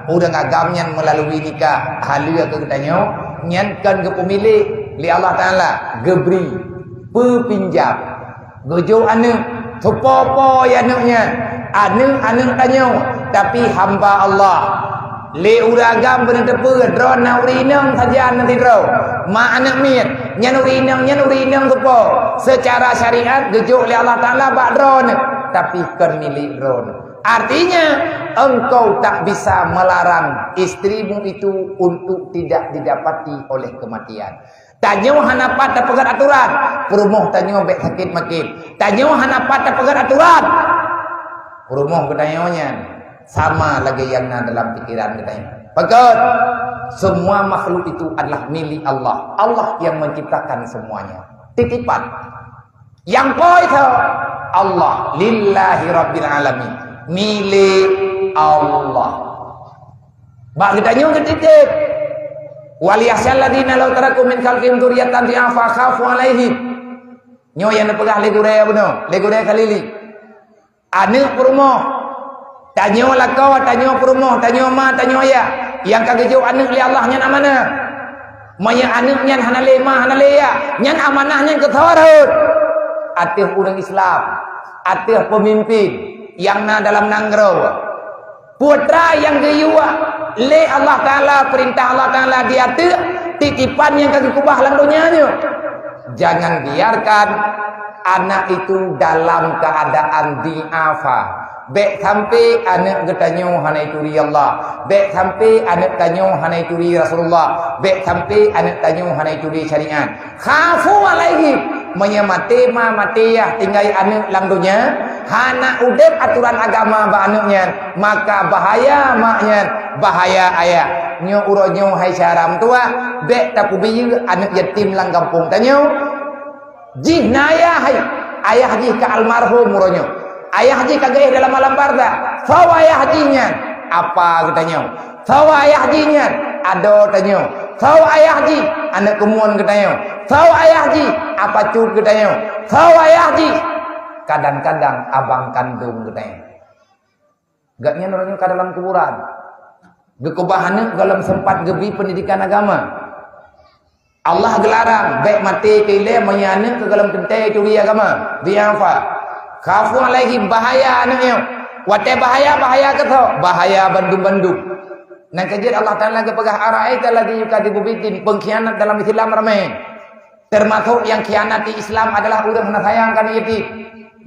Ureueng agam nyan meulalui nikah, haleue keu geutanyoe, nyan kon geupeumilék lé Allah Taala, geubri, peupinjam. Geujok aneuk, teupo-po aneuk nyan, aneuk-aneuk tanyoe, tapi hamba Allah. Lé ureueng agam beuneuteupeu droe na ureueng inong sajan sidroe. Ma aneuk miet, nyan ureueng inong, nyan ureueng inong teupo. Secara syariat geujok lé Allah Taala bak droeneuh, tapi kon milék droeneuh. Artinya, engkau tak bisa melarang istrimu itu untuk tidak didapati oleh kematian. Tanyoe hana pat tapeugét aturan, peurumoh tanyoe bèk sakét makin. Tanyoe hana pat tapeugét aturan, peurumoh geutanyoe nyan sama lagèe nyang na dalam pikiran geutanyoe. Pakon, semua makhluk itu adalah milik Allah. Allah yang menciptakan semuanya. Titipan. Nyang po teuh Allah, lillahi rabbil alamin. Milék Allah. Bak geutanyoe geutitip. Wal yakhsyal ladzina law taraku min khalfihim dzurriyyatan dhi'afa khafu 'alaihim. Nyoe nyang neupeugah lé gurèe bunoe, lé gurèe Khalili. Aneuk peurumoh. Tanyoe lakoe, tanyoe peurumoh, tanyoe ma, tanyoe ayah. Nyang ka geujok aneuk lé Allah nyan amanah. Meunyo aneuk nyan hana lé ma, hana lé ayah, nyan amanah nyan keu soe rhot? Ateueh ureueng Islam, ateueh peumimpin nyang na dalam nanggroe. Peue atra nyang geuyue lé Allah Taala, peurintah Allah Taala di ateueh titipan nyang ka geukeubah lam donya nyoe. Jangan biarkan anak itu dalam keadaan dhi'afa. Bèk sampai aneuk geutanyoe hana ituri Allah. Bèk sampai aneuk tanyoe hana ituri Rasulullah. Bèk sampai aneuk tanyoe hana ituri syariat. Khafu 'alaihim, meunyo maté ma maté yah tinggai aneuk lam donya, hana udép aturan agama bak aneuk nyan, maka bahaya mak nyan, bahaya ayah. Nyoe uroe nyoe hai syedara meutuwah, bèk tapeubiyeu aneuk yatim lam gampông tanyoe. Jih na ayah hai, ayah jih ka almarhum uroe nyoe. Ayah jih ka geuéh dalam alam barzakh. Soe ayah jih nyan? Apa geutanyoe? Soe ayah jih nyan? Adoe tanyoe. Soe ayah jih? Aneuk keumuen geutanyoe. Soe ayah jih? Apa cut geutanyoe. Soe ayah jih? Kadang-kadang abang kandông geutanyoe. Gobnyan uroe nyoe ka dalam kuburan. Geukeubah aneuk gohlom sempat geubri peundidikan agama. Allah geularang, bèk maté keu ilèe meunyo aneuk keu gohlom teuntèe turi agama. Dhi'afa. Khafu 'alaihim, bahaya aneuk nyoe. Watèe bahaya, bahaya keu soe? Bahaya bandum-bandum. Nyang keujeuet Allah Taala geupeugah, "Ara'aita alladzi yukadzibu biddin," pengkhianat dalam Islam ramé. Termasuk nyang khianati Islam adalah ureuëng hana sayang keu aneuk yatim.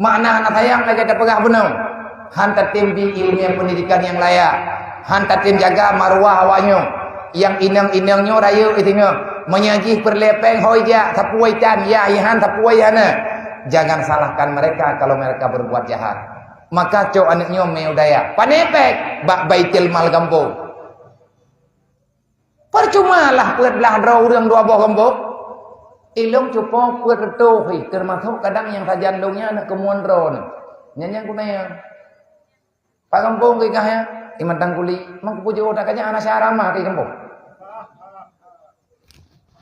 Makna hana sayang lagée tapeugah bunoe. Han tatem bi ileumèe peundidikan nyang layak. Han tatem jaga maruah awaknyoe. Nyang inong-inong nyoe rayeuk itingoe. Meunyoe jih peureulée péng hôi jak, sapeue tan, ya, ihan sapeue hana. Jangan salahkan mereka kalau mereka berbuat jahat. Maka cok aneuk nyoe meu daya. Pane péng bak Baitul Mal gampông. Percuma lah peuet blah droe ureuëng dua boh gampông. Ilong cupo peuet reutôh hi, termasuk kadang nyang sajan lông nyan aneuk keumuan droe nyoe. Nyan nyang kunai. Pak gampông keu gah ya, iman tangkuli, mang kupujoe dak kanya anak syara mah keu gampông.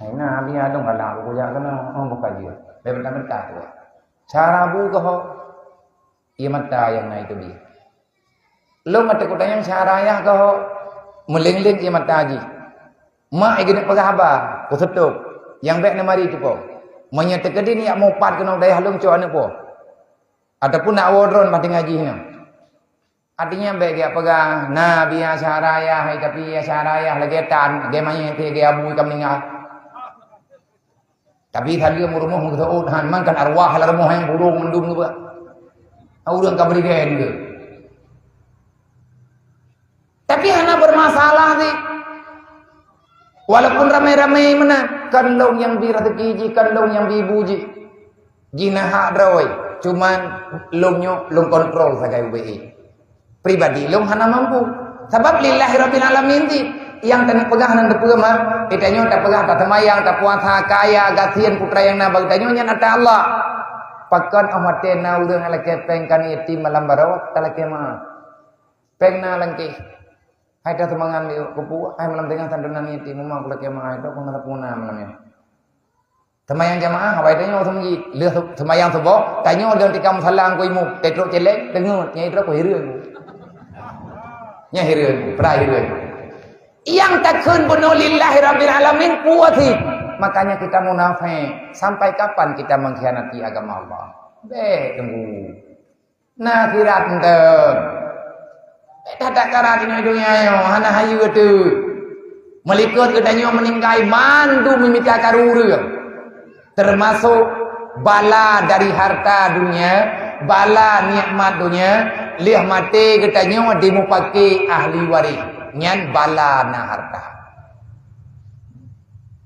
Hai na abi adong galak aku jak kena, oh buka dia. Bebenta-benta tu. Syara bu keu ho. Ié mata nyang na itu bi. Lông ata kutanyong syara ayah keu ho. Meuleng-leng ié mata jih. Mak igeuneuk peugah haba, kuseutôb. Nyang bék neumari cupo. Meunyoe teukeudi niyak mupat keunoe dayah lông cok aneuk po. Ataupun nak woe droe bah tinggai jih nyoe. Artinya bék geujak peugah, na biya syara ayah, hai tapi ya syara ayah lagée tan, lagée manyét, lagée abu ka meuninggai. Tapi saleuem u rumoh meuseuôt han, man kan arwah lam rumoh nyang burông mandum geuba. Ureuëng ka bri gen geuh. Tapi hana bermasalah sih. Walaupun ramai-ramai meunan, kan lông nyang bi rezeki jih, kan lông nyang bi bu jih. Jih na hak droe, cuman lông nyoe lông kontrol sagai ubé. Pribadi lông hana mampu. Sabab lillahi rabbil alamin ti, nyang tanyoe peugah nan teupeue mah, geutanyoe tapeugah taseumayang, tapuasa, kaya, gasien, putra nyang na bak geutanyoe nyan ata Allah. Pakon oh watée na ureuëng lakée péng keu yatim malam baroe, talakée meu'ah. Péng na langkée. Hai taseumangan lé kupu, hai malam teungoh santunan yatim, meu'ah kulakée meu'ah, hai droe kong na sapeue na malam nyoe. Seumayang jamaah, awai tanyoe seumeujid. Lheueh seumayang suboh, tanyoe lheueh tikam salang ku imu, tetrok celeng, teungeut, nyai droe ku hireuen. Nyai hireuen, peura hireuen. Nyang takheun bunoe lillahi rabbil alamin, puati. Makanya kita munafik. Sampai kapan kita mengkhianati agama Allah? Bék teunggu. Na akhirat mantong. Eh, that-that karat inoe donya nyoe, hana hayeue teuh. Meulikot geutanyoe meuninggai mandum mimita karu ureuëng. Termasuk bala dari harta dunia, bala nikmat dunia, lheueh maté geutanyoe dimupake ahli waréh. Nyan bala na harta.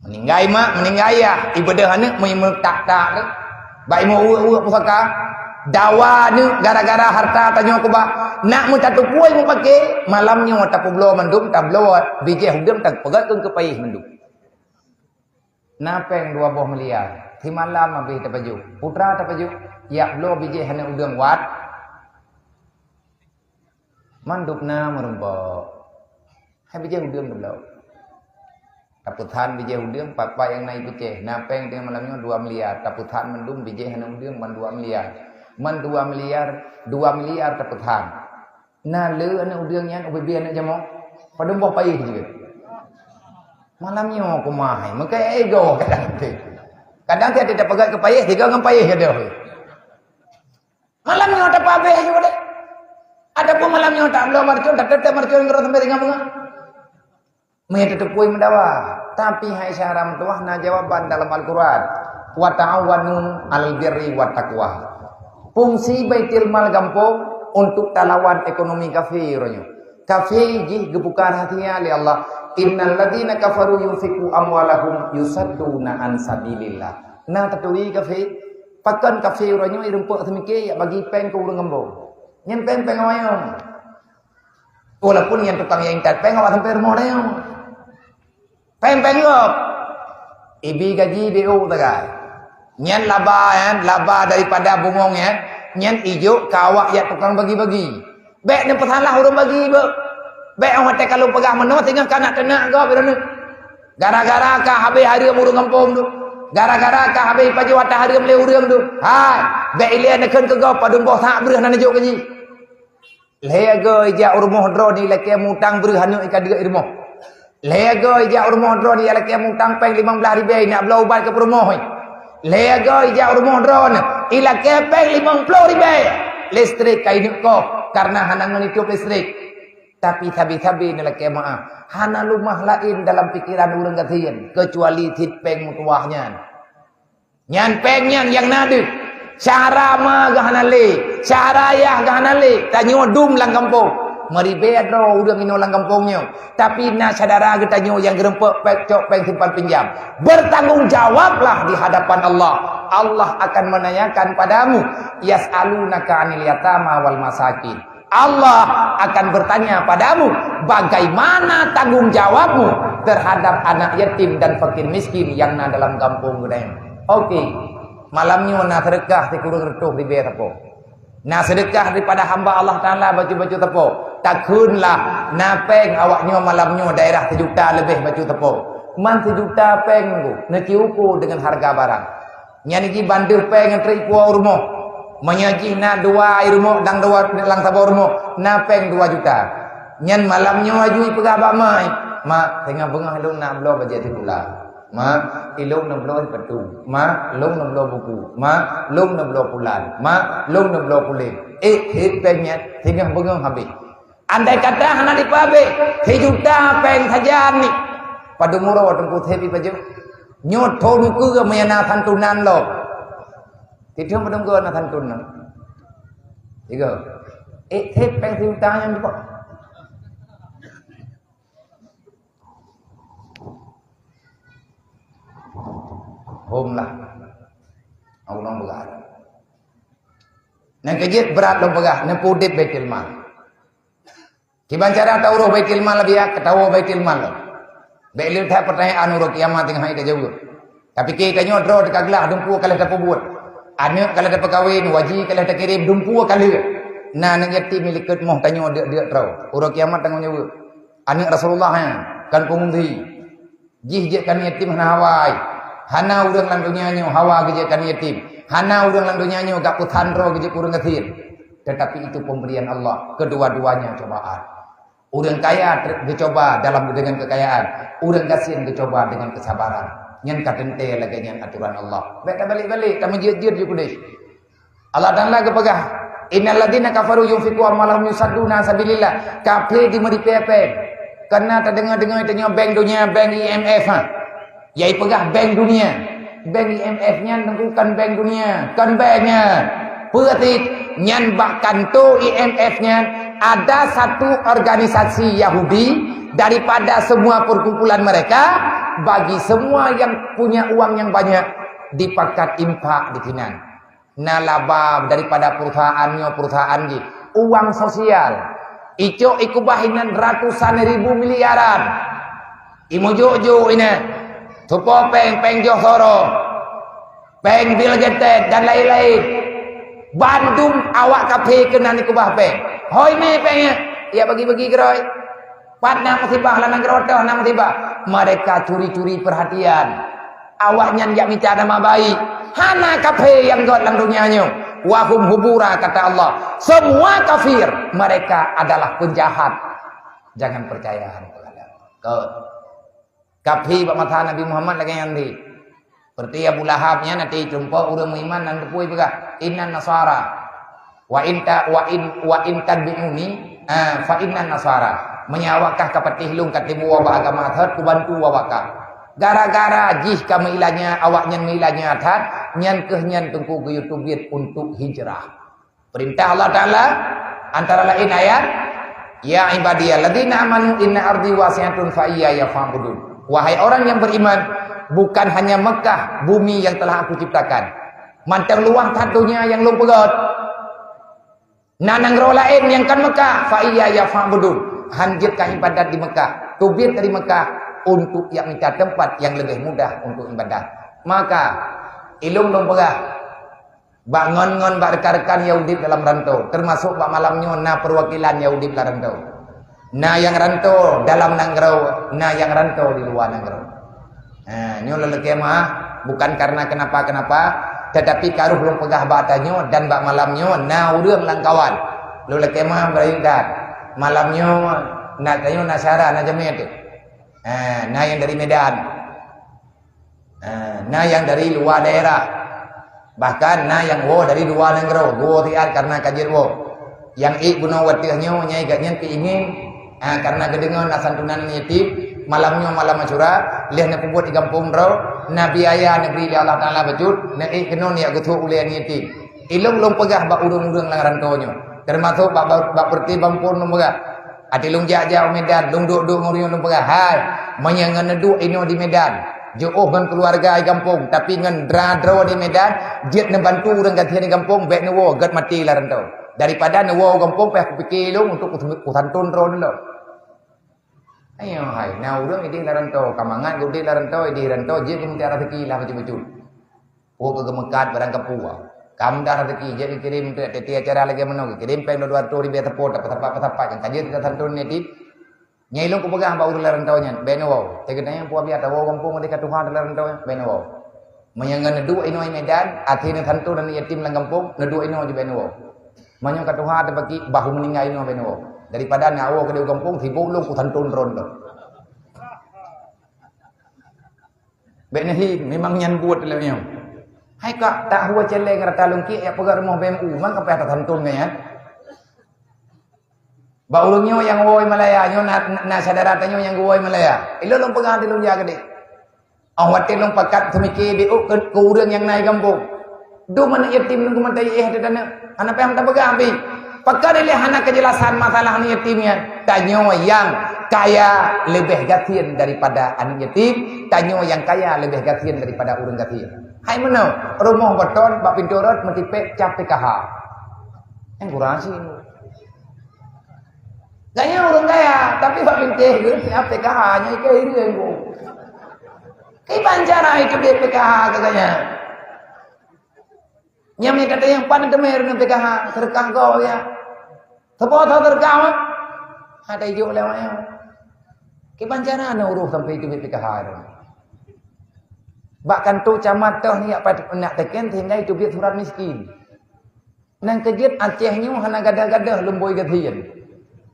Meuninggai mak, meuninggai yah, ibeudôh aneuk meuimeue tak-tak tu. Bak imeue uek-uek pusaka. Dawa aneuk gara-gara harta tanyoe keubah. Nak meutatupeue mupake, malam nyoe tapeubloe mandum, tabloe bijéh udeueng tapeugét keu keupayéh mandum. Na péng dua boh miliar, simalam habéh tapajoh. Putra tapajoh, jak bloe bijéh aneuk udeueng wat. Mandum na meurumpok. Hai bijéh udeueng geubloe. Tapeusan bijéh udeueng, pat-pat nyang na ipeucéh. Na péng teuh malam nyoe dua miliar. Tapeusan mandum bijéh aneuk udeueng ban dua miliar. Man dua miliar, dua miliar tapeusan. Na le aneuk udeueng nyan ubé-bé aneuk jamoe. Padum boh payéh jeuet. Malam nyoe kumah hai, meukai ego kadang teuh. Kadang teuh tapeugét keu payéh, tiga ngon payéh gadoh. Malam nyoe tapeuabéh ju deh. Adapun malam nyoe tabloe marcon, tateutép marcon ngon sampai tinggai beungoh. Meuiya tateupeue meudawa. Tapi hai syara meutuwah na jawaban dalam Al-Quran. "Wa ta'awanu 'alal birri wat taqwa." Fungsi Baitul Mal gampông untuk talawan ekonomi kafé uroe nyoe. Kafé jih geubuka rahsia lé Allah, "Innal ladzina kafaru yunfiqu amwalahum yusadduna an sabilillah." Na taturi kafé, pakon kafé uroe nyoe irumpok seumike yak bagi péng keu ureuëng gampông. Nyan péng-péng awaknyan. Walaupun nyan tukang nyang intat péng awak sampai rumoh dayong. Péng-péng gob. Ibi gaji B O sagai. Nyan laba nyan, laba daripada bungong nyan, nyan ijok keu awak yak tukang bagi-bagi. Bék neupeusalah ureuëng bagi beuh. Bék oh watée ka lôn peugah meunoe singoh ka nak teunak gob droeneuh. Gara-gara ka habéh hareuem ureuëng gampông tu. Gara-gara ka habéh pajoh ata hareuem lé ureuëng tu. Hai, bék ilée neukheun keu gob padum boh sak breueh na neujok keu jih. Lhée goe ijak u rumoh droeneuh ilakée mutang breueh aneuk ika deuek i rumoh. Lhée goe ijak u rumoh droeneuh ilakée mutang péng limong blaih ribée inak bloe ubat keu peurumoh. Lhée goe ijak u rumoh droeneuh ilakée péng limong ploh ribée. Listrik ka ineuk koh karena hana ngon itôb listrik. Tapi sabe-sabe neulakée meuáh, hana leumah laén dalam pikeran ureuëng gasien keucuali cit péng meutuwah nyan. Nyan péng nyan nyang na deuh. Syedara ma geuh hana lé, syedara yah geuh hana lé, tanyoe dum lam gampông. Meuribée droe ureuëng inoe lam gampông nyoe. Tapi na syedara geutanyoe nyang geureumpok pék cok péng simpan pinjam. Bertanggung jawablah di hadapan Allah. Allah akan menanyakan padamu, "Yas'alunaka 'anil yatama wal masakin." Allah akan bertanya padamu, bagaimana tanggung jawabmu terhadap anak yatim dan fakir miskin yang na dalam gampông geutanyoe. Oke, malam nyoe na seudeukah sikureueng reutôh ribée sapo. Na seudeukah daripada hamba Allah Taala bacut-bacut sapo. Takheunlah, na péng awak nyoe malam nyoe daerah seujuta leubeh bacut sapo. Man seujuta péng nyoe neuci uko deungon hareuga barang. Nyan jih ban deuh péng ngon trép ipue u rumoh. Meunyoe jih na dua i rumoh dan dua lam saboh rumoh, na péng dua juta. Nyan malam nyoe aju ipeugah bak mak, "Mak, singoh beungoh lôn na bloe bajée sikula. Mak, ilôn na bloe sipatu. Mak, lôn na bloe buku. Mak, lôn na bloe pulan. Mak, lôn na bloe puléh." Eh, hit péng nyan, singoh beungoh habéh. Andai kata hana jipeuhabéh, sijuta péng sajan nyoe, padum uroe Teungku Sép jipajoh? Nyoe thon ukeue meunyo na santunan lom. Tideung padum ukeue na santunan. Tiga. Eh, Sép péng sijuta nyan dipat? Hom lah. Ulôn peugah. Nyang keujeuet brat lôn peugah, neupeuudép Baitul Mal. Kiban cara tauroh Baitul Mal, biar keutawoe Baitul Mal lom. Bék le that peutanyaan uroe kiamat teungoh hai tajaweueb. Tapike tanyoe droe teuka glah dumpeue ka lheueh tapeubuet. Aneuk ka lheueh tapeukawen, waji ka lheueh takirém, dumpeue ka lheueh. Na aneuk yatim likot moh tanyoe deuk-deuk droe. Uroe kiamat tanggong jaweueb. Aneuk Rasulullah nyan, kan peungungsi. Jih jeuet keu aneuk yatim hana hawa ai. Hana ureuëng lam donya nyoe hawa geujeuet keu aneuk yatim. Hana ureuëng lam donya nyoe gak peusan droe geujeuet keu ureuëng gasien. Tetapi itu pemberian Allah, kedua-duanya cobaan. Ureuëng kaya ter-, geucoba dalam, dengan kekayaan, ureuëng gasien geucoba dengan kesabaran. Nyan ka teuntée lagée nyan aturan Allah. Bék tabalik-balik, tameujeuet-jeuet ju keudeh. Allah Taala geupeugah, "Innal ladzina kafaru yunfiqu amwalahum yusaddu an sabilillah." Kafé jimeuripée péng. Kana tadeungoe-deungoe tanyoe bank dunia, bank I M F, ha. Yai peugah bank dunia. Bank I M F nyan bukan bank dunia, kon bank nyan. Peue arti nyan? Bak kantô I M F nyan ada satu organisasi Yahudi daripada semua perkumpulan mereka, bagi semua yang punya uang yang banyak dipakat infak di sinan. Na laba daripada perusahaan nyoe perusahaan jih. Uang sosial. Icok ikeubah inan ratusan ribu miliaran. Imujok-jok inan. Tupo péng, péng Joh Soros. Péng Bill Gates dan lain-lain. Bandum awak kafé keunan ikeubah péng. Hôi mé péng nyan. Ya bagi-bagi keurôi. Pat na musibah lam nanggroe teuh na musibah. Mereka curi-curi perhatian. Awaknyan jak mita nama baik. Hana kafé nyang göt lam dunia nyoe. Wahum hubura, kata Allah. Semua kafir, mereka adalah penjahat. Jangan percaya. Kafé bak masa Nabi Muhammad lagée nyan di. Seperti Abu Lahab nyan, nanti tumpok ureuëng meuiman nan beupui peugah, "Innan nasara." Wa in ta-, wa in, wa in tabi'uni, ah, fa inna nasara. Meunyoe awak kah ka patéh lôn ka tibu awak agama that, kubantu awak kah. Gara-gara jih ka meuilanya, awaknyan meuilanya that, nyan keuh nyan Teungku geuyue teubiet untuk hijrah. Perintah Allah Taala antara lain ayat, "Ya ibadiyalladzina amanu inna ardi wasi'atun fa iyaya fa'budun." Wahai orang yang beriman, bukan hanya Mekah, bumi yang telah Aku ciptakan. Mantong luwah that donya nyang Lôn peugét. Na nanggroe laén nyang kon Mekah, fa iyaya fa'budun. Han jeuet kah ibadat di Mekah, teubiet dari Mekah untuk jak mita teumpat nyang leubeh mudah untuk ibadat. Maka, ilôn lôn peugah bak ngon-ngon bak rekan-rekan nyang udeb dalam rantau, teumasok bak malam nyoe na peuwakilan nyang udeb lam rantau. Na nyang rantau dalam nanggroe, na nyang rantau di luwa nanggroe. Ha, nyoe lôn lakée meuáh, bukan karena kenapa-kenapa, tetapi ka rôh lôn peugah bak tanyoe dan bak malam nyoe na ureuëng lam kawan. Lôn lakée meuáh beurayek that. Malam nyoe na tanyoe na syedara na jamé teuh. Ha, na nyang dari Medan. Ha, na nyang dari luwa daerah. Bahkan na nyang woe dari luwa nanggroe, woe siat karena ka jeuet woe. Nyang ék bunoe watée nyoe nyang gobnyan pih ingin Ha, karena geudeungoe na santunan aneuk yatim, malam nyoe malam Asyura, lheueh neupeubuet di gampông droe, na biaya neubri lé Allah Taala bacut, neuék keunoe neujak geusuek ulèe aneuk yatim. Ilôn lôn peugah bak ureuëng-ureuëng lam rantô nyoe, teumasok bak, bak, bak peureuté Bang Pon lôn peugah. Até lôn jak-jak u Medan, lôn duek-duek ngon ureuëng nyoe lôn peugah, "Hai, meunyoe ngon neuduek inoe di Medan, jiôh ngon keuluwarga di gampông, tapi ngon dra droe di Medan, jeuet neubantu ureuëng gasien di gampông, bék neuwoe, gét maté lam rantô. Daripada neuwoe u gampông, payah kupike lôn untuk ku-, kusantun droe lôn." Ayo hai, na ureuëng idéh lam rantô, ka mangat geuh udép lam rantô, idéh rantô, jeuet geumeukat raseuki lah bacut-bacut. Peue keu geumeukat barang kapeue. Ka mudah raseuki, jeuet geukirém untuk tiep-tiep acara lagèe meunoe, geukirém péng dua ratus ribèe teupot, tapasapat-pasapat, kan ka jeuet tasantun aneuk yatim. Nyan ilôn kupeugah bak ureuëng lam rantô nyan, "Bék neuwoe." Teukeunong peue biasa tawoe gampông deh ka tuha lam rantô nyan, "Bék neuwoe." Meunyoe ngon neuduek inoe di Medan, até neusantun aneuk yatim lam gampông, neuduek inoe jih bék neuwoe. Meunyoe ka tuha teupaki, bah meuninggai inoe bék neuwoe. Daripada neuwoe keudéh u gampông, sibok lôn kusantun droe lôn. Bék neuhi, memang nyan buet lé nyoe. Hai ka, tak hue céléng rata lungkiek, jak peugah rumoh B M U, man ka payah tasantun nyan. Bak ureuëng nyoe nyang woe Malaya, nyoe na, na, na syedara tanyoe nyang geuwoe Malaya. Ilôn lôn peugah di lôn jak keudéh. Óh watèe lôn pakat seumike B O keu, keu ureuëng nyang na di gampông. Dum aneuk yatim nunggu mata iéh di taneuh. Hana payah tapeugah pih. Pakon ilèe hana keujelasan masalah aneuk yatim nyan. Tanyoe nyang kaya leubeh gasien daripada aneuk yatim. Tanyoe nyang kaya leubeh gasien daripada ureuëng gasien. Hai meunoe, rumoh beton bak pintoe rot meutipék cap P K H. Nyang kurang asin. Gaya ureuëng kaya, tapi bak bintéh geuh siap P K H, nyoe ikeu hireuen geuh. Kiban cara itu di P K H katanya. Nyang ni kata nyang pan teumé ureuëng P K H, seudeukah gob ya. Seupo tho seudeukah mah. Ada ijok lewat ya. Kiban cara na ureuëng sampai itu di P K H tu. Bak kantô camat toh ni yak pat nak teken sehingga itu biet surat miskin. Nang keujeuet Aceh nyoe hana gadoh-gadoh lumboi gasien.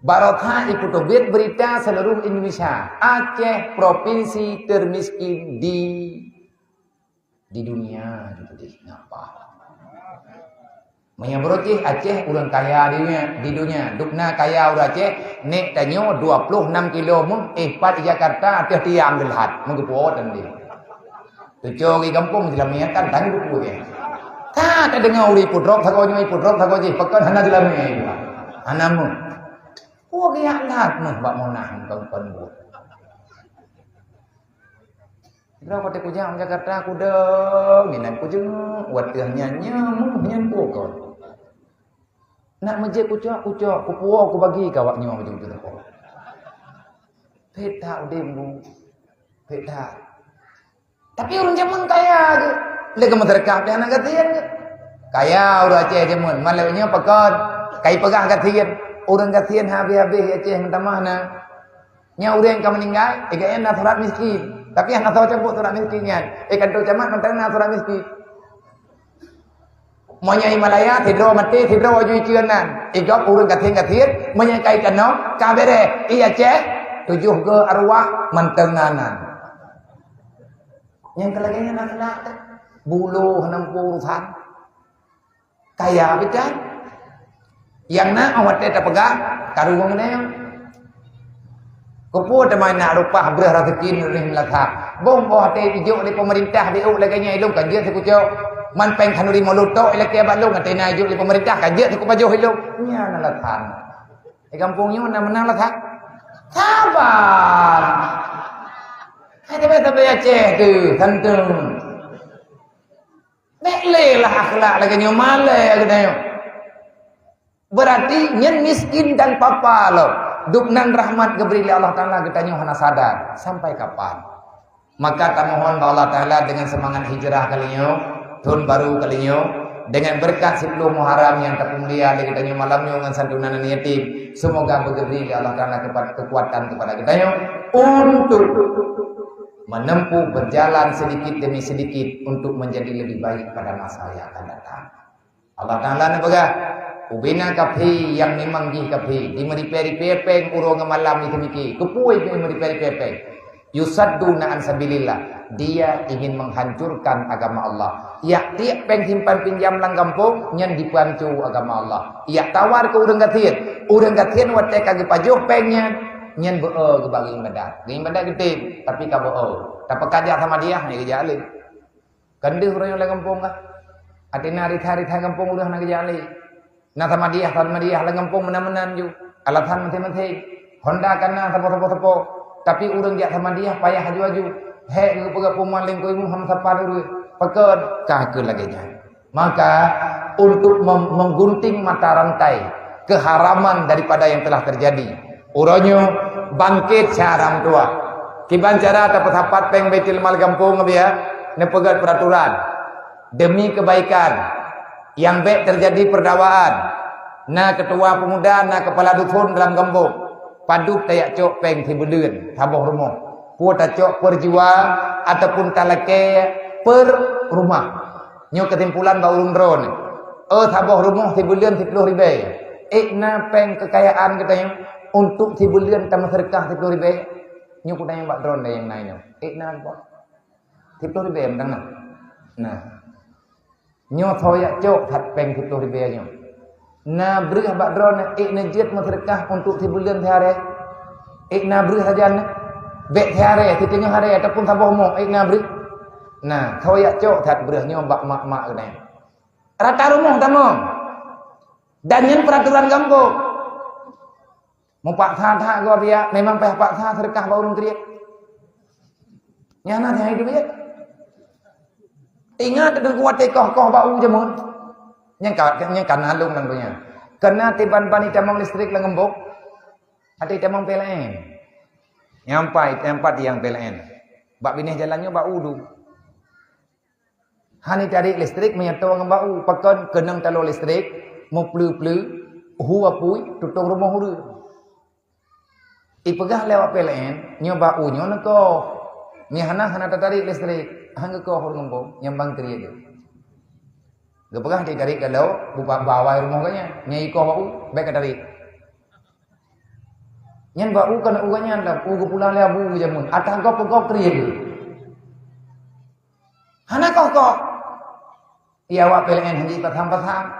Baroe that ipeuteubiet beurita seuluruh Indonesia, Aceh provinsi termiskin di, di dunia. Gitu deh, ngapa? Meunyoe beureuti Aceh ureuëng kaya di dunia, di dunia. Dubna kaya ureuëng Aceh, nek tanyoe dua puluh enam kilo meuh, eh, pat di Jakarta, ateueh tiang geulhat, meugeupuot dan di. Tucok di gampông Islam niatan tang buku dia. Ka tadeungoe ureuëng ipudrop sagoe nyoe ipudrop sagoe jih, pakon hana Islam ni. Hana meuh. Kok geujak lat meuh bak Monas kon-kon buet. Droe watèe kujak Jakarta kudong, minan kujeueng, watèe nyan nyan meuh nyan buet kon. Nak meujeuet kucok, kucok, kupuwoe kubagi kawak nyoe meujeuet kupuwoe. Peta udeb bu. Peta. Tapi ureuëng jameun kaya geuh. Lé keu masyarakat pih hana gasien geuh. Kaya ureuëng Aceh jameun, malam nyoe pakon kai peugah gasien. Ureuëng gasien habéh-habéh Aceh meutamah na. Nyan ureuëng ka meuninggai, eh, gobnyan na surat miskin. Tapi hana soe cabut surat miskin nyan. Eh, kantô camat mantong na surat miskin. Meunyoe Himalaya, sidroe maté, sidroe aju iceuen nan. Igop ureuëng gasien-gasien, meunyoe kai keunoe, ka bereh. I Aceh, tujoh go arwah mantong na nan. Nyang keu lagèe nyan akhlak teuh. Bulo hana muphom urusan. Kaya bitan. Nyang na 'oh watèe tapeugah, karu ureuëng nyan. Keupeue teuma na reupah breuh raseuki ureuëng meulasa. Boh 'oh watèe ijok lé peumeurintah di ôk lagèe nyan ilôn ka jeuet sikucok. Man péng khanuri mulo tok ilakèe bak lôn, watèe na ijok lé peumeurintah ka jeuet sikupajoh ilôn. Nyan alasan. Di gampông nyoe na meunan alasan. Sabar. Hai, tapi, tapi Aceh tu, santun. Bék lé lah akhlak lagèe nyoe, malèe geutanyoe. Berarti nyan miskin dan papa lom. Dubnan rahmat geubri lé Allah Taala geutanyoe hana sadar. Sampai kapan? Maka tamohon bak Allah Taala dengan semangat hijrah kali nyoe, thon baru kali nyoe, dengan beureukat siploh Muharram nyang tapeumulia lé geutanyoe malam nyoe ngon santunan aneuk yatim, seumoga beugeubri lé Allah Taala keupa-, keukuatan keupada geutanyoe untuk menempuh berjalan sedikit demi sedikit untuk menjadi lebih baik pada masa yang akan datang. Allah Taala neupeugah, "Ubena kafé nyang memang jih kafé, jimeuripèe-ripèe péng uroe ngon malam jiteumiki." Keupeue jimeuripèe-ripèe péng? "Yusadduna an sabilillah." Dia ingin menghancurkan agama Allah. Yak tiep péng simpan pinjam lam gampông, nyan jipeuhanco agama Allah. Yak tawar keu ureuëng gasien. Ureuëng gasien watèe ka geupajoh péng nyan, Nyan beu-o geuba geuibadat. Geuibadat geutem, tapi ka beu-o. Tapi ka jak Samadiyah, nyan geujak lé. Kan deuh ureueng nyang lam gampông kah? Até na rita-rita gampông ureueng hana geujak lé. Na Samadiyah, Samadiyah lam gampông meunan-meunan ju. Alasan maséng-maséng. Honda ka na saboh-saboh, tapi ureueng jak Samadiyah payah aju-aju. Hék geupeugah peumuan lingkôi mu hana sapat ureueng. Pakon? Ka keu lagée nyan. Maka, untuk mem-, menggunting mata rantai keharaman daripada yang telah terjadi, uroe nyoe bangkét cara meutuah. Kiban cara tapeusapat péng Baitul Mal gampông, biya neupeugét peraturan demi kebaikan, nyang bék terjadi perdawaan. Na ketua pemuda, na kepala dusun dalam gampông, padub tajak cok péng sibuleuen saboh rumoh. Peue tacok, per jiwa ataupun talakée per rumah. Nyoe keusimpulan bak ureueng droeneuh. Oh, saboh rumoh sibuleuen siplôh ribée. Ék na péng keukayaan geutanyoe untuk sibuleuen tameuseudeukah siplôh ribée? Nyoe keutanyoe bak droeneuh nyang na inoe. Ék na, siplôh ribée mantong na. Nah. Nyoe soe jak cok that péng siplôh ribée nyoe? Na breueh bak droeneuh ék neujeuet meuseudeukah untuk sibuleuen siharée? Ék na breueh sajan nyoe? Bék siharée, siteungoh harée ataupun saboh mok, ék na breueh? Na, soe jak cok that breueh nyoe bak mak-mak geutanyoe? Rata rumoh tamong. Dan nyan peraturan gampông. Meupaksa that gob, ya, memang payah paksa seudeukah bak ureueng kriet. Nyan na hai duit. Ingat deungon kuat tekoh-koh bak u jameun. Nyang ka, nyang ka na lôn lam donya. Keunan tiban-ban itamong listrik lam geumbok. Até itamong P L N. Nyampai, nyampai tiang P L N. Bak binéh jalan nyoe bak u dum. Hana tarék listrik meunyoe toe ngon bak u, pakon keunong taloe listrik, meupleu-pleu, hu apui, tutong rumoh ureueng. Ipeugah lé awak P L N, nyoe bak u nyoe neukoh. Nyoe hana, hana tatarék listrik, han geukoh ureueng gampông, nyang bang kriet jih. Geupeugah tatarék ka lheueh, bak bawai rumoh geuh nyan, nyoe ikoh bak u, bék ka tarék. Nyan bak u ka na u geuh nyan lam, u geupulang lé abu geuh jameun, atah gob keu gob kriet jih. Hana koh-koh. Iya awak P L N hanjeuet pasang-pasang.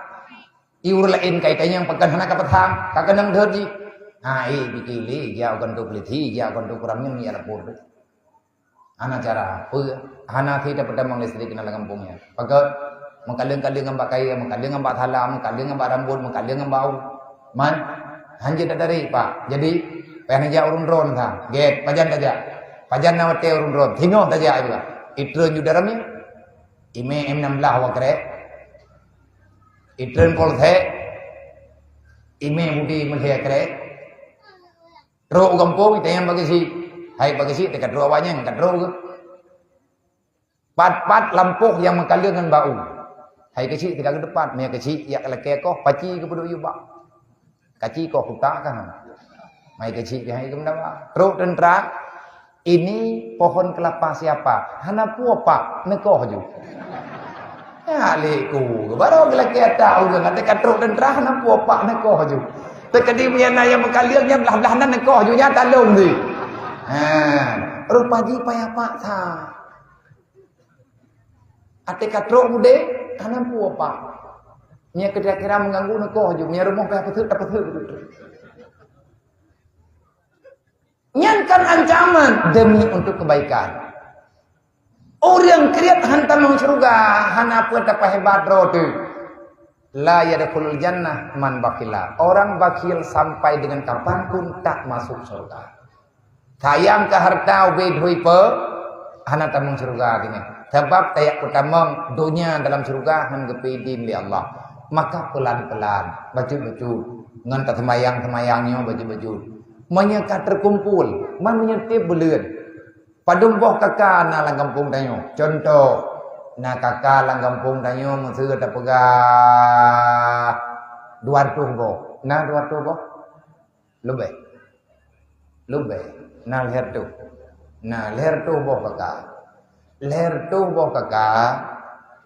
Ié ureueng laén ka itanyong pakon hana ka pasang, ka keunong deuh jih. Ha, eh, pike lé, jak u kantor polisi, jak u kantor kurang nyan, jak lapor tu. Hana cara. Peue? Hana sit tapeutamong listrik keunan lam gampông nyan. Pakon? Meukaleueng-kaleueng ngon bak kayée, meukaleueng ngon bak sala, meukaleueng ngon bak rambot, meukaleueng ngon bak u. Man, hanjeuet tatarék, Pak. Jadi, payah neujak ureueng droen sa. Gét, pajan tajak? Pajan na watée ureueng droen? Singoh tajak juga. Itreun ju dalam nyoe. Imé M enam belas awak krek. Itreun polsek. Imé budi meulhée krek. Trok u gampông, itanyong bak geuchik. Hai bak geuchik, teuka trok awak nyan, ka trok keuh. Pat-pat lampôh nyang meukaleueng ngon bak u. Hai keuchik, teuka keudepan, meunyoe keuchik jak lakée koh, paci geupeuduek yub bak. Kaci koh kutak kan. Mai keuchik pih hai geumeudawa. Trok teuntra, "Ini pohon kelapa siapa?" "Hana peue, Pak," neukoh ju. Ya, lé ku, baru geulakée ata ureueng, até ka trok teuntra, "Hana peue, Pak," neukoh ju. Teukadi meunyoe na nyang meukaleueng nyan blah-blah nan neukoh ju, nyan talong di. Ha, rupa jih payah paksa. Até ka trok budé, hana peue, Pak. Nyan kira-kira mengganggu neukoh ju, nyan rumoh payah peuteuk, tapeuteuk. Nyan kan ancaman demi untuk kebaikan. Ureueng kriet han tamong syeuruga, hana peue tapeuhebat droe teuh. La yadkhulul jannah man bakhila. Orang bakhil sampai dengan kapanpun tak masuk syurga. Sayang keu hareuta ubé dhui peue, hana tamong syeuruga tingai. Sabab tajak peutamong donya dalam syeuruga han geupeudin lé Allah. Maka peulan-peulan, bacut-bacut, ngon taseumayang-seumayang nyoe bacut-bacut. Meunyoe ka teukumpul, man meunyoe tieb buleuen. Padum boh kaka na lam gampông tanyoe? Cuntoh, na kaka lam gampông tanyoe meuseu tapeugah dua reutôh boh. Na dua reutôh boh? Leubeh. Leubeh. Na lhèe reutôh. Na lhèe reutôh boh kaka. Lhèe reutôh boh kaka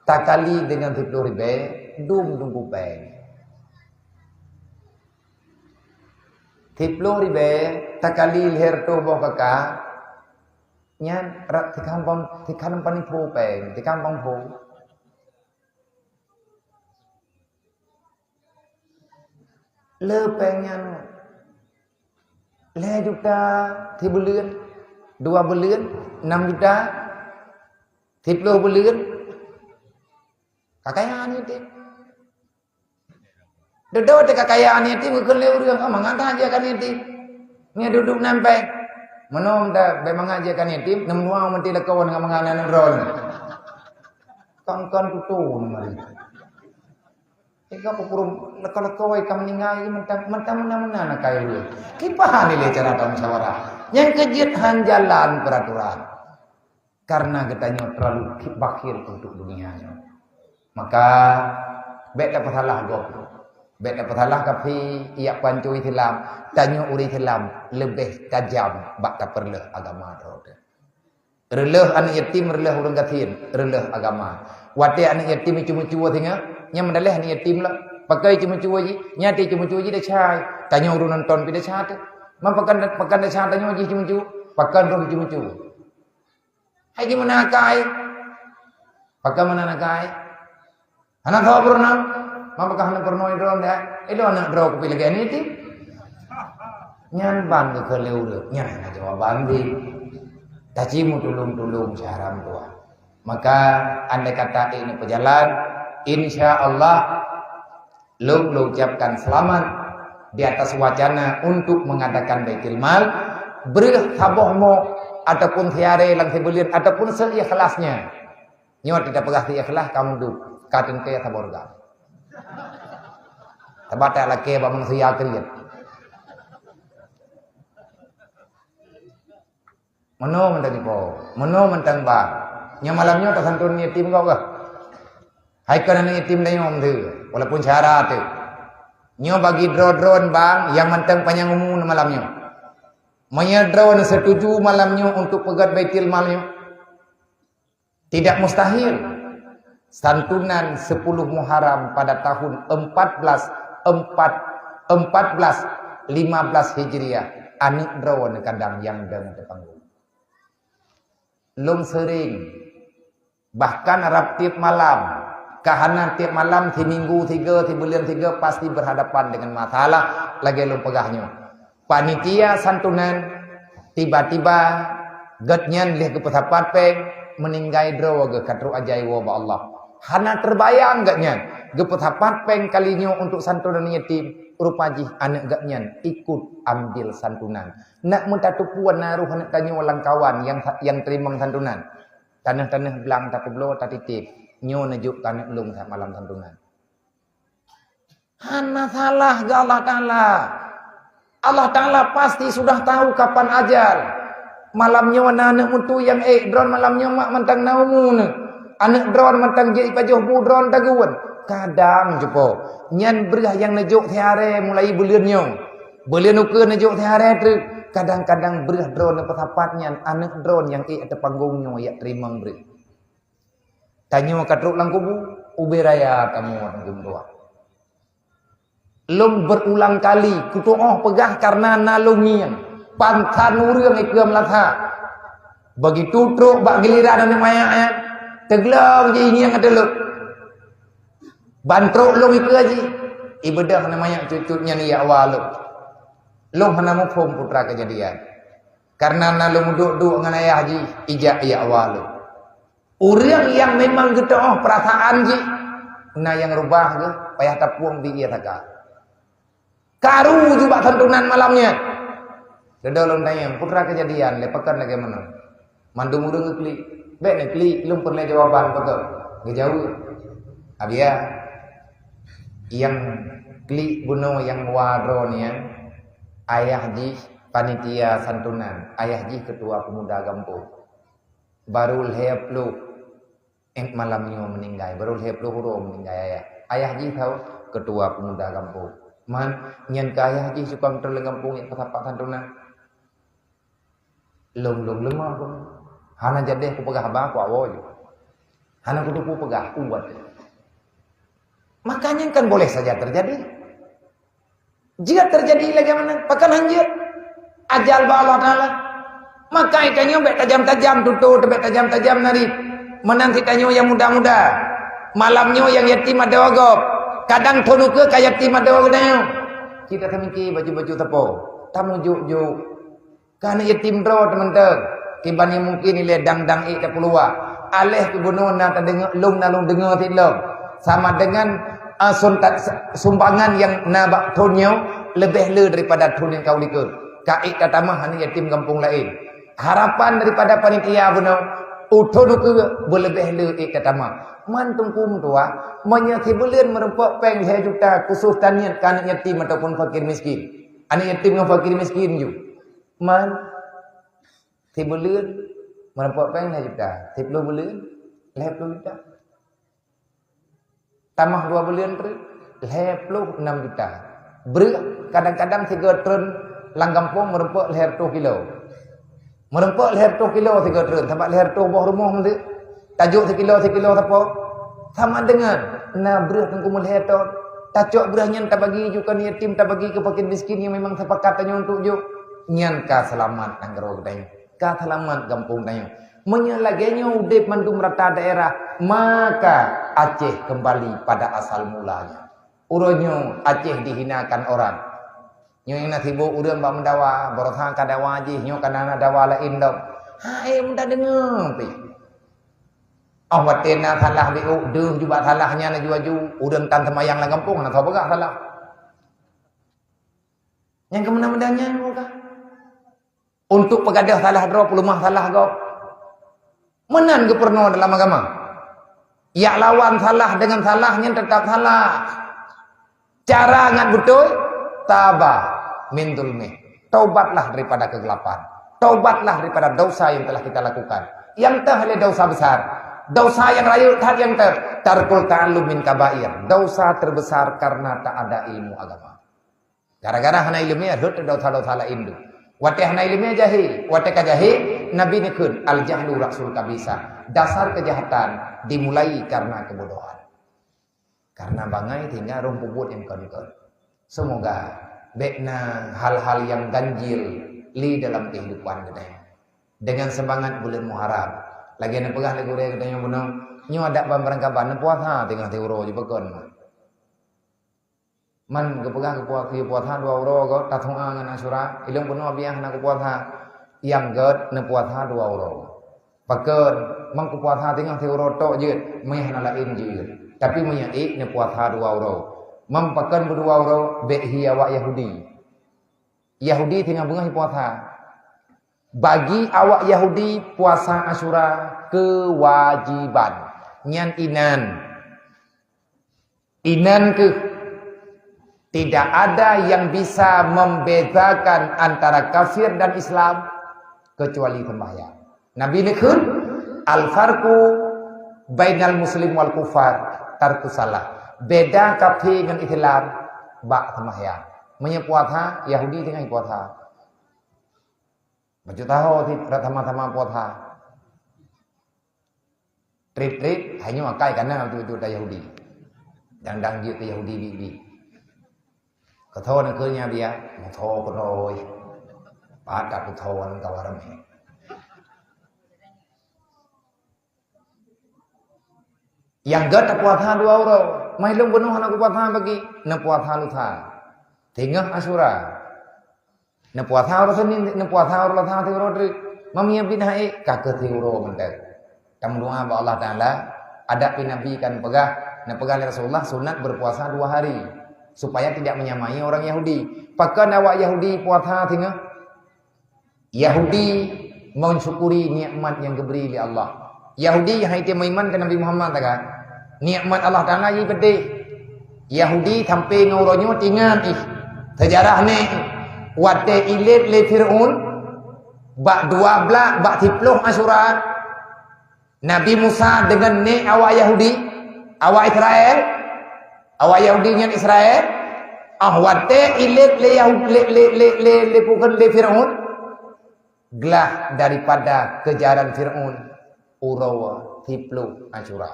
takali deungon siplôh ribèe, dum teungku pèng. Siplôh ribèe takali lhèe reutôh boh kaka, nyan rot sikhan pon, sikhan pon pho pèng, sikhan pon pho. Le pèng nyan Lhèe juta sibuleuen, dua buleuen, nam juta, siploh buleuen. Ka kaya aneuk yatim. Dudoe teuka kaya aneuk yatim, geukheun lé ureueng, "Ah, mangat that jih akan yatim." Nyan dudoe nam pèng. Meunoe dak bèk mangat jih akan yatim, neumeunuang meuti lakoe ngon mangat aneuk droe. Kon-kon tutoe ngon mari. Ika peukureueng lakoe-lakoe ka meuninggai, mentang, mentang meunan-meunan akai ureueng. Kiban ilèe cara tamusyawarah. Nyang keujeuet han jalan peuraturan. Karena geutanyoe terlalu bakhil untuk dunia nyoe. Maka, bèk tapeusalah gob. Bèk tapeusalah kafé, yak pancuri Islam. Tanyoe ureueng Islam leubeh tajam bak tapeureuloh agama droe teuh. Reuloh aneuk yatim, reuloh ureueng gasien, reuloh agama. Watèe aneuk yatim iceumeucue singoh, nyan meudaleh aneuk yatim lom. Pakon iceumeucue jih? Nyan iceumeucue jih desya. Tanyoe ureueng nonton pih desya teuh. Man pakon, pakon desya tanyoe jih iceumeucue? Pakon roh iceumeucue? Hai gimana akai? Pakon meunan akai? Hana sabar peurunoe, ma peugah hana peurunoe droe ndak? Eh, droe aneuk droe kupi lagèe nyan teuh. Nyan ban geukheun lé ureueng, nyan hana jawaban jih. Taci meutulông-tulông syahram tuha. Maka, andai kata ini peujalan, insya Allah, lôn, lôn ucapkan selamat di atas wacana untuk mengadakan Baitul Mal, breuh saboh mok ataupun siaré lam sibuleuen ataupun seikhlasnya. Nyoe teuka peugah teuikhlas ka meuduek, ka teuntèe saboh reuga. Sabab tak lakèe bak manusia kriet. Meunoe mantong ipo, meunoe mantong ba. Nyoe malam nyoe tasantun yatim gob kah? Hai kon aneuk yatim dayong teuh, walaupun syara teuh. Nyoe bagi droe-droe bang nyang mantong panyang umu malam nyoe. Meunyoe droe setuju malam nyoe untuk peugöt Baitul Mal nyoe, tidak mustahil. Santunan sepuluh Muharram pada tahun empat belas empat, empat belas lima belas Hijriah, aneuk droe kadang nyang dong di panggong. Lôn sering, bahkan rab tiep malam, ka hana tiep malam, siminggu sigo, sibuleuen sigo, pasti berhadapan dengan masalah lagèe lôn peugah nyoe. Panitia santunan, tiba-tiba gobnyan lheueh geupeusapat péng, meuninggai droe geuh ka trok ajai woe bak Allah. Hana teubayang gobnyan, geupeusapat péng kali nyoe untuk santunan yatim, rupa jih aneuk gobnyan ikut ambil santunan. Nak meutateupeue na roh aneuk tanyoe lam kawan nyang, nyang teurimong santunan. Tanoh-tanoh blang tapeubloe tatitip, nyoe neujok keu aneuk lôn saat malam santunan. Hana salah geuh Allah Taala. Allah Taala pasti sudah tahu kapan ajal. Malam nyoe na aneuk mutu nyang ék, droen malam nyoe mak mantong na umu neuh. Aneuk droen mantong jeuet jipajoh bu droen tagun. Kadang cupo, nyan breuh nyang neujok siaré mulai buleuen nyoe. Buleuen ukeue neujok siaré treuk. Kadang-kadang breuh droen neupeusapat nyan aneuk droen nyang ék ateueh panggong nyoe jak teurimong breuh. Tanyoe ka trok lam kubu, ubé raya tamuet geumeutuah. Lôn berulang kali kutu'oh peugah kareuna na lôn ngieng, pansan ureueng ikeue meulasa. Begitu trok bak giliran aneuk manyak nyan, teuglong jih ngieng ateueh lôn. Ban trok lôn ikeue jih, ibeudôh aneuk manyak cut-cut nyan ijak wa lôn. Lôn hana muphom putra keujadian. Kareuna na lôn meuduek-duek ngon ayah jih, ijak ijak wa lôn. Ureueng nyang memang geutu'oh peurasaan jih, na nyang reubah geuh, payah tapueng di ie saka. Karu ju bak santunan malam nyan. Dudoe lôn tanyong, putra keujadian lé pakon lagèe meunoe. Mandum ureueng geuklik. Bèk neuklik, lôn peureulèe jawaban pakon. Geujaweueb. Abiya, nyang klik bunoe nyang wa droe nyan, ayah jih panitia santunan, ayah jih ketua pemuda gampông. Baru lhèe ploh, eh, malam nyoe meuninggai. Baru lhèe ploh uroe meuninggai ayah. Ayah jih tho ketua pemuda gampông. Man, nyan keu ayah jih sukang teuleung gampông nyang peusapat santunan. Lôn, lôn leumah pun. Hana jadeh kupeugah haba, kuawoe ju. Hana kuteupeu peugah, kubuet. Maka nyan kan boleh saja terjadi. Jeuet teujadi lagèe meunan, pakon han jeuet? Ajal bak Allah Taala. Maka geutanyoe bèk tajam-tajam tutoe, bèk tajam-tajam narit. Meunan cit tanyoe nyang muda-muda. Malam nyoe nyang yatim adoe gob. Kadang thôn ukeue ka yatim adoe geutanyoe. Cit tatamike baju-baju sapo. Tamujuk-juk. Ka aneuk yatim droe teumantong. Kiban nyang mungkin ilée dang-dang ék tapeuleue. Aléh keubunoe na tadeungoe, lom na lôn deungoe sit lom. Sama dengan, ah, suntat, sumbangan nyang na bak thon nyoe leubeh le daripada thon nyang ka u likot. Ka ék tatamah aneuk yatim gampông laén. Harapan daripada panitia bunoe, u thon ukeue beuleubeh le ék tatamah. Man teungku meutuah, meunyoe sibuleuen meurumpok péng lhée juta khusos taniet keu aneuk yatim ataupun fakir miskin. Aneuk yatim ngon fakir miskin ju. Man, sibuleuen meurumpok péng lhée juta, siploh buleuen lhée ploh juta. Tamah dua buleuen treuk, lhée ploh nam juta. Breueh, kadang-kadang sigoe treun lam gampông meurumpok lhée reutôh kilo. Meurumpok lhée reutôh kilo sigoe treun, sabab lhée reutôh boh rumoh meuseue. Tajok sikilo-sikilo sapo. Sama dengan na breueh teungku meulhée ton. Tacok breueh nyan tabagi ju keu yatim, tabagi keu fakir miskin nyang memang sepakat tanyoe untuk jok. Nyan ka seulamat nanggroe geutanyoe. Ka seulamat gampông tanyoe. Meunyoe lagée nyoe udeb mandum rata daerah, maka Aceh kembali pada asal mulanya. Uroe nyoe Aceh dihinakan orang. Nyoe na sibok ureuëng bak meudawa, baroesa ka dawa jih, nyoe ka na dawa laén dong. Hai, muda deungoe pih. Oh, watée na salah biôk, deuh jubak salah nyan aju-aju, ureuëng tan seumayang lam gampông, hana soe peugah salah. Nyang keumeuna-meuna nyan muka. Untuk peugadôh salah droe, peuleumah salah gob. Meunan geupeurunoe dalam agama. Yak lawan salah dengan salah nyan tetap salah. Cara ngat beutôi, taba min zulmih. Taubatlah daripada kegelapan. Taubatlah daripada dosa yang telah kita lakukan. Yang teuh adalah dosa besar. Dosa yang rayeuk that yang teuh, tarkul ta'allum min kabair. Dosa terbesar karena tak ada ilmu agama. Gara-gara hana iéleumé rhot dosa-dosa laén tu. Watée hana iéleumé jahé, watée ka jahé, Nabi neukheun, "Al-jahlu ra'sul kabisa." Dasar kejahatan dimulai karena kebodohan. Karena bangai sehingga roh peubuet nyang kon-kon. Semoga bék na hal-hal nyang ganjil li dalam kehidupan geutanyoe. Dengan semangat buleuen Muharram, lagée neupeugah lé gurée geutanyoe bunoe, nyoe adak ban barangkaban neupuasa teungoh siuroe jipakon. Man geupeugah geupuasa dua uroe gob, tasu'a ngon Asyura, ilong bunoe biah hana geupuasa. Nyang gét neupuasa dua uroe. Pakon, man geupuasa teungoh siuroe tok jeuet, meuh hana laén jeuet. Tapi meunyoe ék neupuasa dua uroe. Man pakon beudua uroe, bék hi awak Yahudi. Yahudi teungoh beungoh puasa. Bagi awak Yahudi, puasa Asyura kewajiban. Nyan inan. Inan keuh, tidak ada yang bisa membedakan antara kafir dan Islam kecuali sembahyang. Nabi neukheun, "Al-farqu bainal muslim wal kufar tarkus shalah." Beda kafé ngon Islam bak sembahyang. Meunyoe puasa, Yahudi teungoh puasa. Bacut taho cit rot sama-sama puasa. Trip-trip, hai nyoe akai kana beutôi-beutôi Yahudi. Dang-dang jeuet keu Yahudi bi-bi. Keutho neukeu nya biya, mutho keudroe. Pat ka kutho ngon kawan ramé. Nyang gét neupuasa dua uroe. Mai lôn bunoe hana kupuasa pagi, neupuasa lusa. Teungoh Asyura. Neupuasa uroe Senin, neupuasa uroe Selasa, siuroe treuk. Meunyoe biet hai, ka keuh siuroe mantong. Tameudoa bak Allah Taala, adak pih Nabi kan peugah, neupeugah lé Rasulullah sunat berpuasa dua hari, supaya tidak menyamai orang Yahudi. Pakon awak Yahudi puasa singoh? Yahudi mensyukuri nikmat yang geubri lé Allah. Yahudi hai teu meuiman keu Nabi Muhammad taga. Nikmat Allah Taala jih peudeh. Yahudi sampai ngon uroe nyoe tingat ih. Sejarah ni, watée ilét lé Fir'aun, bak dua blaih, bak siploh Asyura, Nabi Musa deungon nék awak Yahudi, awak Israel, awak Yahudi nyan Israel, ah, watée ilét lé Yahudi, lé, lé, lé, lé, lé, bukan lé Fir'aun, glah daripada keujaran Fir'aun uroe siploh Asyura.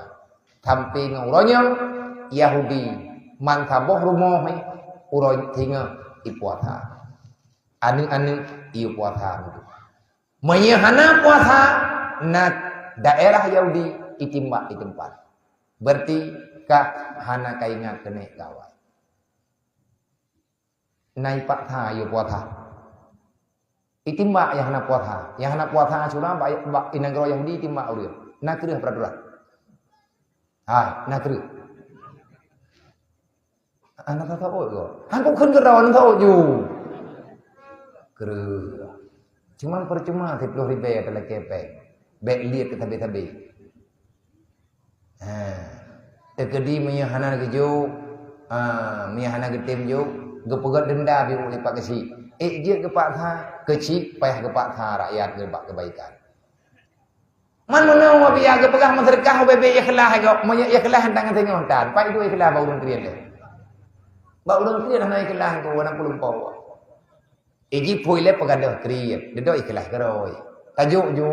Sampai ngon uroe nyoe, Yahudi man saboh rumoh uroe singoh ipuasa. Aneuk-aneuk ipuasa. Meunyoe hana puasa, na daerah Yahudi itimbak di teumpat. Berarti ka hana kaingat keuneuk gawai. Na ipaksa yue puasa. Itimbak nyang hana puasa. Nyang hana puasa Asyura bak, bak di nanggroe Yahudi itimbak ureuëng. Na kreueh peuraturan. Hai, na kreueh. Hana tataôt goe. Han kukheun keudroe, hana taôt ju. Kreueh. Cuman percuma siplôh ribèe talakèe péng. Bèk liet keu sabé-sabé. Ha. Teukeudi meunyoe hana geujok, ha, meunyoe hana geutem jok, geupeugöt deunda bak ureuëng pat keuchik. Ék jeuet geupaksa, keuchik payah geupaksa rakyat geuh bak keubaikan. Man meunoe biasa geupeugah meuseudeukah ubé-bé ikhlas gob, meunyoe ikhlas hana tangan singoh tan, pat iduek ikhlas bak ureuëng kriet lé. Bak ureuëng kriet hana ikhlas gob, hana peulumpo. Iji phui lé peugadôh kriet, dudoe ikhlas keurôi. Tajok ju,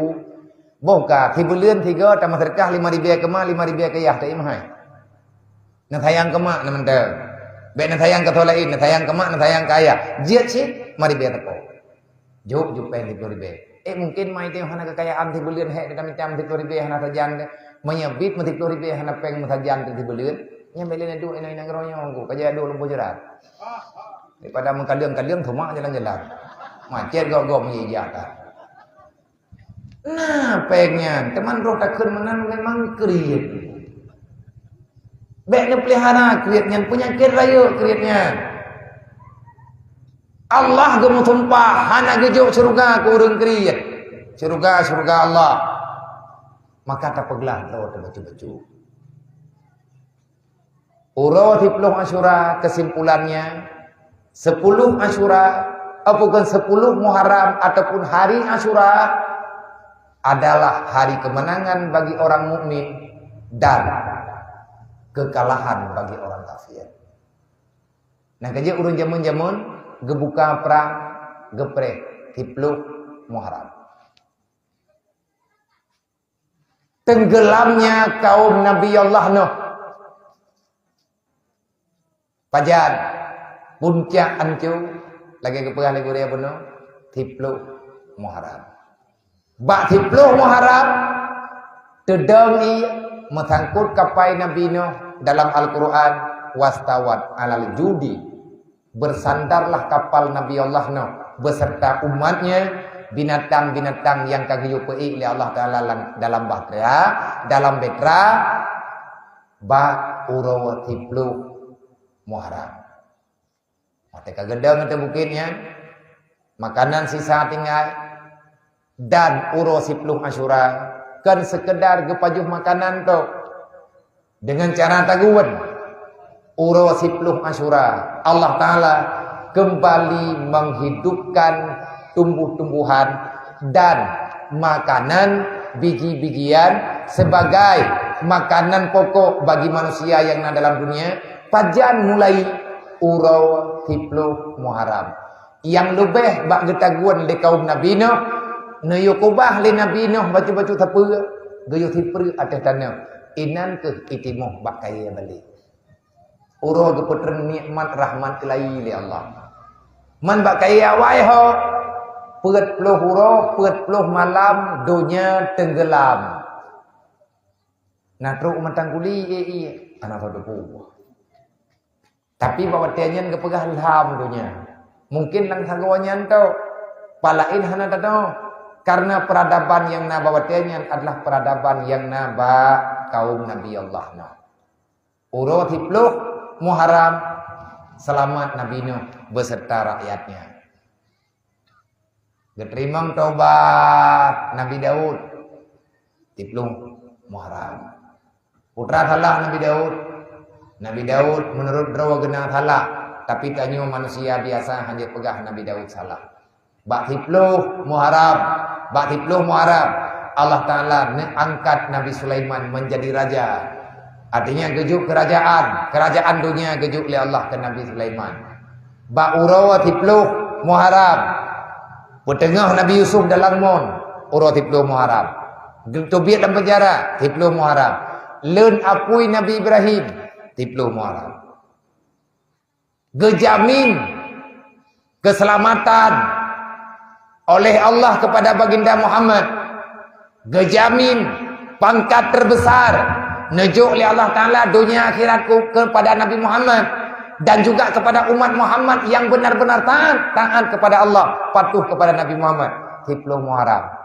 boh ka, sibuleuen sigoe tameuseudeukah lima ribèe keu ma, lima ribèe keu yah, taimeuhai. Neusayang keu mak na mantong. Bèk neusayang keu soe laén, neusayang keu mak, neusayang keu ayah. Jeuet cit, lima ribèe teupo. Jok ju péng siplôh ribèe. Eh, mungkin mai teuh hana keukayaan sibuleuen hék, mita-mita siplôh ribèe hana sajan deh. Meunyoe bit meusiplôh ribèe hana péng meusajan teuh sibuleuen, nyan bèk lé neuduek inong-inong ngeuronyong ku, ka jeuet duek lumpur jeurat. Daripada meukaleueng-kaleueng seumah jalan-jalan. Macet gok-gok meunjijak ka. Nah, péng nyan, teuma roh takheun meunan memang kriet. Bèk neupeulihara kriet nyan, peunyakét rayeuk kriet nyan. Allah geumeusumpah hana geujok syeuruga keu ureuëng kriet. Syeuruga, syeuruga Allah. Maka tapeuglah droe teubacut-bacut. Uroe siplôh Asyura, kesimpulannya, sepuluh Asyura, eh, bukan, sepuluh Muharram ataupun hari Asyura adalah hari kemenangan bagi orang mukmin dan kekalahan bagi orang kafir. Nah, ka jeuet ureuëng jameun-jameun geubuka prang, geupreh siplôh Muharram. Tenggelamnya kaum Nabi Allah Nuh. Pajan puncak ancu, lagèe geupeugah lé gurèe bunoe, siplôh Muharram. Bak siplôh Muharram, teudong ie meusangkot kapai Nabi Nuh dalam Al-Quran, "Wastawat alal judi." Bersandarlah kapal Nabi Allah Nuh beserta umatnya, binatang-binatang nyang ka geuyue peuék lé Allah Taala lam, dalam bahtera, dalam bahtera, bak uroe siplôh Muharram. Watèe ka geudong ateueh bukét nyan, makanan sisa tinggai, dan uroe siplôh Asyura kon seukeudar geupajoh makanan tok. Deungon cara tageuen, uroe siplôh Asyura, Allah Taala keumbali menghidupkan tumbuh-tumbuhan dan makanan biji-bijian sebagai makanan pokok bagi manusia nyang na dalam dunia, pajan mulai uroe siplôh Muharram. Nyang leubeh bak geutagun lé kaum Nabi Nuh, neuyue keubah lé Nabi Nuh bacut-bacut sapeue, geuyue sipreuk ateueh tanoh, inan kheueh itimoh bak kayèe balek. Uroe geupeutreun nikmat rahmat ilahi lé Allah. Man bak kayèe awai ho, peuet ploh uroe, peuet ploh malam donya teunggeulam. Na trok mantang guli, ie-ie, hana sapeue. Tapi bak watèe nyan geupeugah lham donya. Mungkin lam sagoe nyan tok, palaén hana tanoh. Karena peradaban nyang na bak watèe nyan adalah peradaban nyang na bak kaum Nabi Allah Nuh. Uroe siplôh Muharram, seulamat Nabi Nuh beserta rakyatnya. Geuteurimong taubat Nabi Daud, siplôh Muharram. Peue teuma salah Nabi Daud? Nabi Daud meunurot droe geuh na salah, tapi tanyoe manusia biasa hana jipeugah Nabi Daud salah. Bak siplôh Muharram, bak siplôh Muharram, Allah Taala neuangkat Nabi Sulaiman menjadi raja. Artinya geujok kerajaan, kerajaan dunia geujok lé Allah keu Nabi Sulaiman. Bak uroe siplôh Muharram, peuteungoh Nabi Yusuf dalam mon, uroe siplôh Muharram. Geuteubiet lam penjara, siplôh Muharram. Leuen apui Nabi Ibrahim, siplôh Muharram. Geujamin keselamatan oleh Allah kepada Baginda Muhammad. Geujamin pangkat terbesar neujok lé Allah Taala donya akhirat ku-, kepada Nabi Muhammad. Dan juga kepada umat Muhammad yang benar-benar taat, taat kepada Allah, patuh kepada Nabi Muhammad. Siploh Muharram.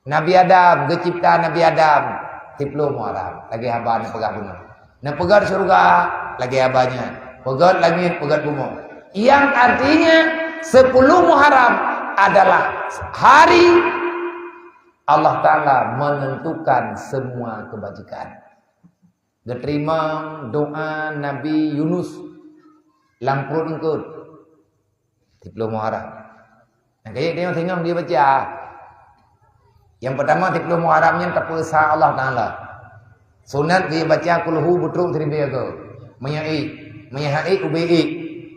Nabi Adam, geucipta Nabi Adam, siploh Muharram. Lagèe haba neupeugah bunoe. Neupeugöt syeuruga, lagèe haba nyan. Peugöt langèt, peugöt bumoe. Yang artinya, sepuluh Muharram adalah hari Allah Ta'ala menentukan semua kebajikan. Geuteurimong doa Nabi Yunus lam pruet eungkôt. Siploh Muharram. Nyang kayèe tanyoe singoh dibaca. Yang pertama, siploh Muharram nyan tapeusa Allah Ta'ala. Sunat dibaca kulhu beutrok siribèe go. Meunyoe ék, meunyoe han ék, ubé ék.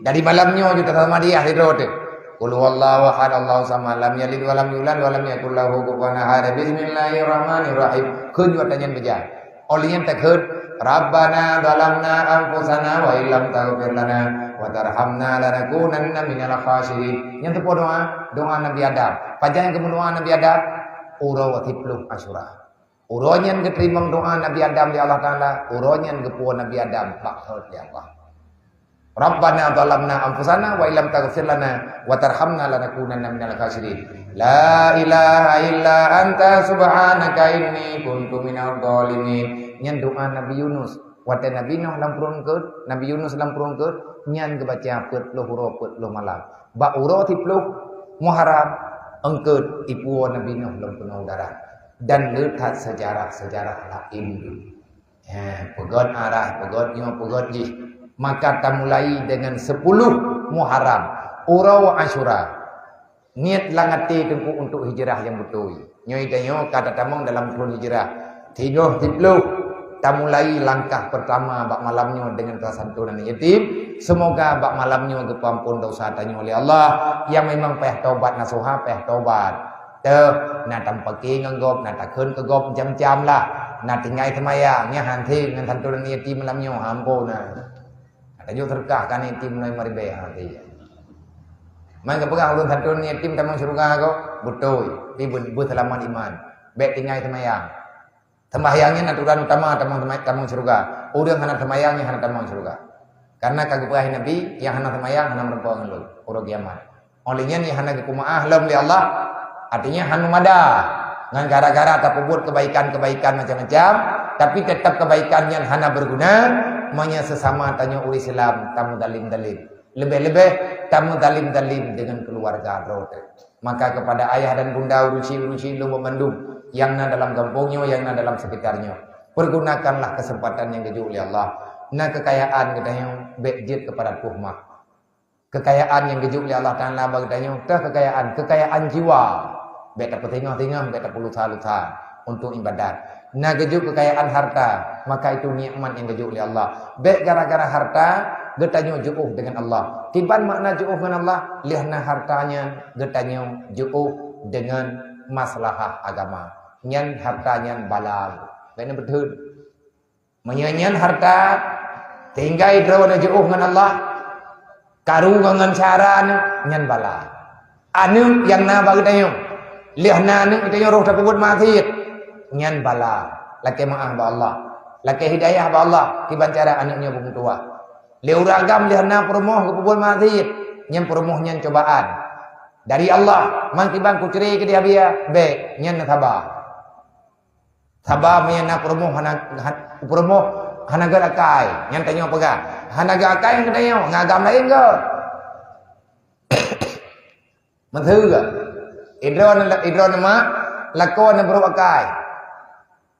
Dari malam nyoe ju tasama diah sidroe teuh. Qul huwallahu ahad, Allahu samad, lam yalid wa lam yulad, wa lam yakul lahu kufuwan ahad. Bismillahirrahmanirrahim. Kheun ju ata nyan beujah. Óh lheueh nyan takheun, "Rabbana zalamna anfusana wa illam taghfir lana wa tarhamna lanakunanna minal khasirin." Nyan teupeue doa, doa Nabi Adam. Pajan nyang geumeudoa Nabi Adam? Uroe siploh Asyura. Uroe nyan geuteurimong doa Nabi Adam lé Allah Ta'ala, uroe nyan geupuwoe Nabi Adam bak thot lé Allah. "Rabbana zalamna anfusana wa illam taghfir lana wa tarhamna lanakunanna minal khasirin. La ilaha illa anta subhanaka inni kuntu minadh dhalimin." Nyan doa Nabi Yunus. Watèe Nabi Nuh lam pruet eungkôt, Nabi Yunus lam pruet eungkôt, nyan geubaca peuet ploh uroe peuet ploh malam. Bak uroe siploh Muharram eungkôt ipuwoe Nabi Nuh lam peunoh udara. Dan le that sejarah-sejarah laén. Ha, peugöt arah, peugöt nyoe, peugöt jih. Maka tamulai dengan sepuluh Muharram, uroe Asyura. Niet lam até Teungku untuk hijrah nyang beutôi. Nyoe tanyoe ka tatamong dalam thôn hijrah. Singoh siploh tamulai langkah pertama bak malam nyoe dengan tasantonan yatim. Semoga bak malam nyoe geupeuampon dosa tanyoe lé Allah. Nyang memang payah tobat nasuha, payah tobat. Teuh, na tampaki ngon gob, na takheun keu gob macam-macam lah. Na tinggai seumayang, nyan han sép ngon santonan yatim malam nyoe, ampon na. Ada juga sedekah kan yatim mulai maribèe, ha, iya. Man geupeugah ulôn santonan yatim tamong syeuruga ko, beutôi, tapi beu-, beuseulamat iman. Bèk tinggai seumayang. Sembahyang nyan aturan utama tamong, tamong syeuruga. Ureueng hana seumayang nyan hana tamong syeuruga. Karena ka geupeugah Nabi, nyang hana seumayang hana meurumpok ngon lôn uroe kiamat. Óh lheueh nyan nyang hana geupeumaáh lom lé Allah, artinya hana meumada. Ngon gara-gara tapeubuet kebaikan-kebaikan macam-macam, tapi tetap kebaikan nyan hana berguna, meunyoe sesama tanyoe ureueng Islam tameuzalim-zalim. Leubeh-leubeh tameuzalim-zalim dengan keluarga droe teuh. Maka kepada ayah dan bunda, ureueng syik-ureueng syik lôn banmandum nyang na dalam gampông nyoe, nyang na dalam sekitar nyoe, pergunakanlah kesempatan nyang geujok lé Allah. Na kekayaan geutanyoe, bèk jeuet keu padat puih mah. Kekayaan nyang geujok lé Allah Taala bak geutanyoe, teuh kekayaan, kekayaan jiwa. Bèk tapeusingoh-singoh, bèk tapeulusah-lusah untuk ibadat. Na geujok kekayaan harta, maka itu nikmat nyang geujok lé Allah. Bèk gara-gara harta geutanyoe jiôh deungon Allah. Kiban makna jiôh ngon Allah? Lheueh na harta nyan geutanyoe jiôh deungon maslahah agama. Nyan harta nyan bala. Bèk na beutôi. Meunyoe nyan harta, tinggai droeneuh jiôh ngon Allah, karu ngon, ngon syedara neuh, nyan bala. Aneuk nyang na bak geutanyoe, lheueh na aneuk geutanyoe roh tapeubuet maksiet, nyan bala. Lakèe meu'ah bak Allah, lakèe hidayah bak Allah, kiban cara aneuk nyoe beumeutuwah. Lé ureueng agam lheueh na peurumoh geupeubuet maksiet, nyan peurumoh nyan cobaan dari Allah. Man kiban kucre keu dia biya, bèk, nyan neusaba. Saba meunyoe na peurumoh hana, ha-, peurumoh hana gét akai, nyan tanyoe peugah. Hana gét akai ngon tanyoe, ngon agam laén gét. Meuteue gét. Idroe, idroe mak, lakoe neubrôk akai.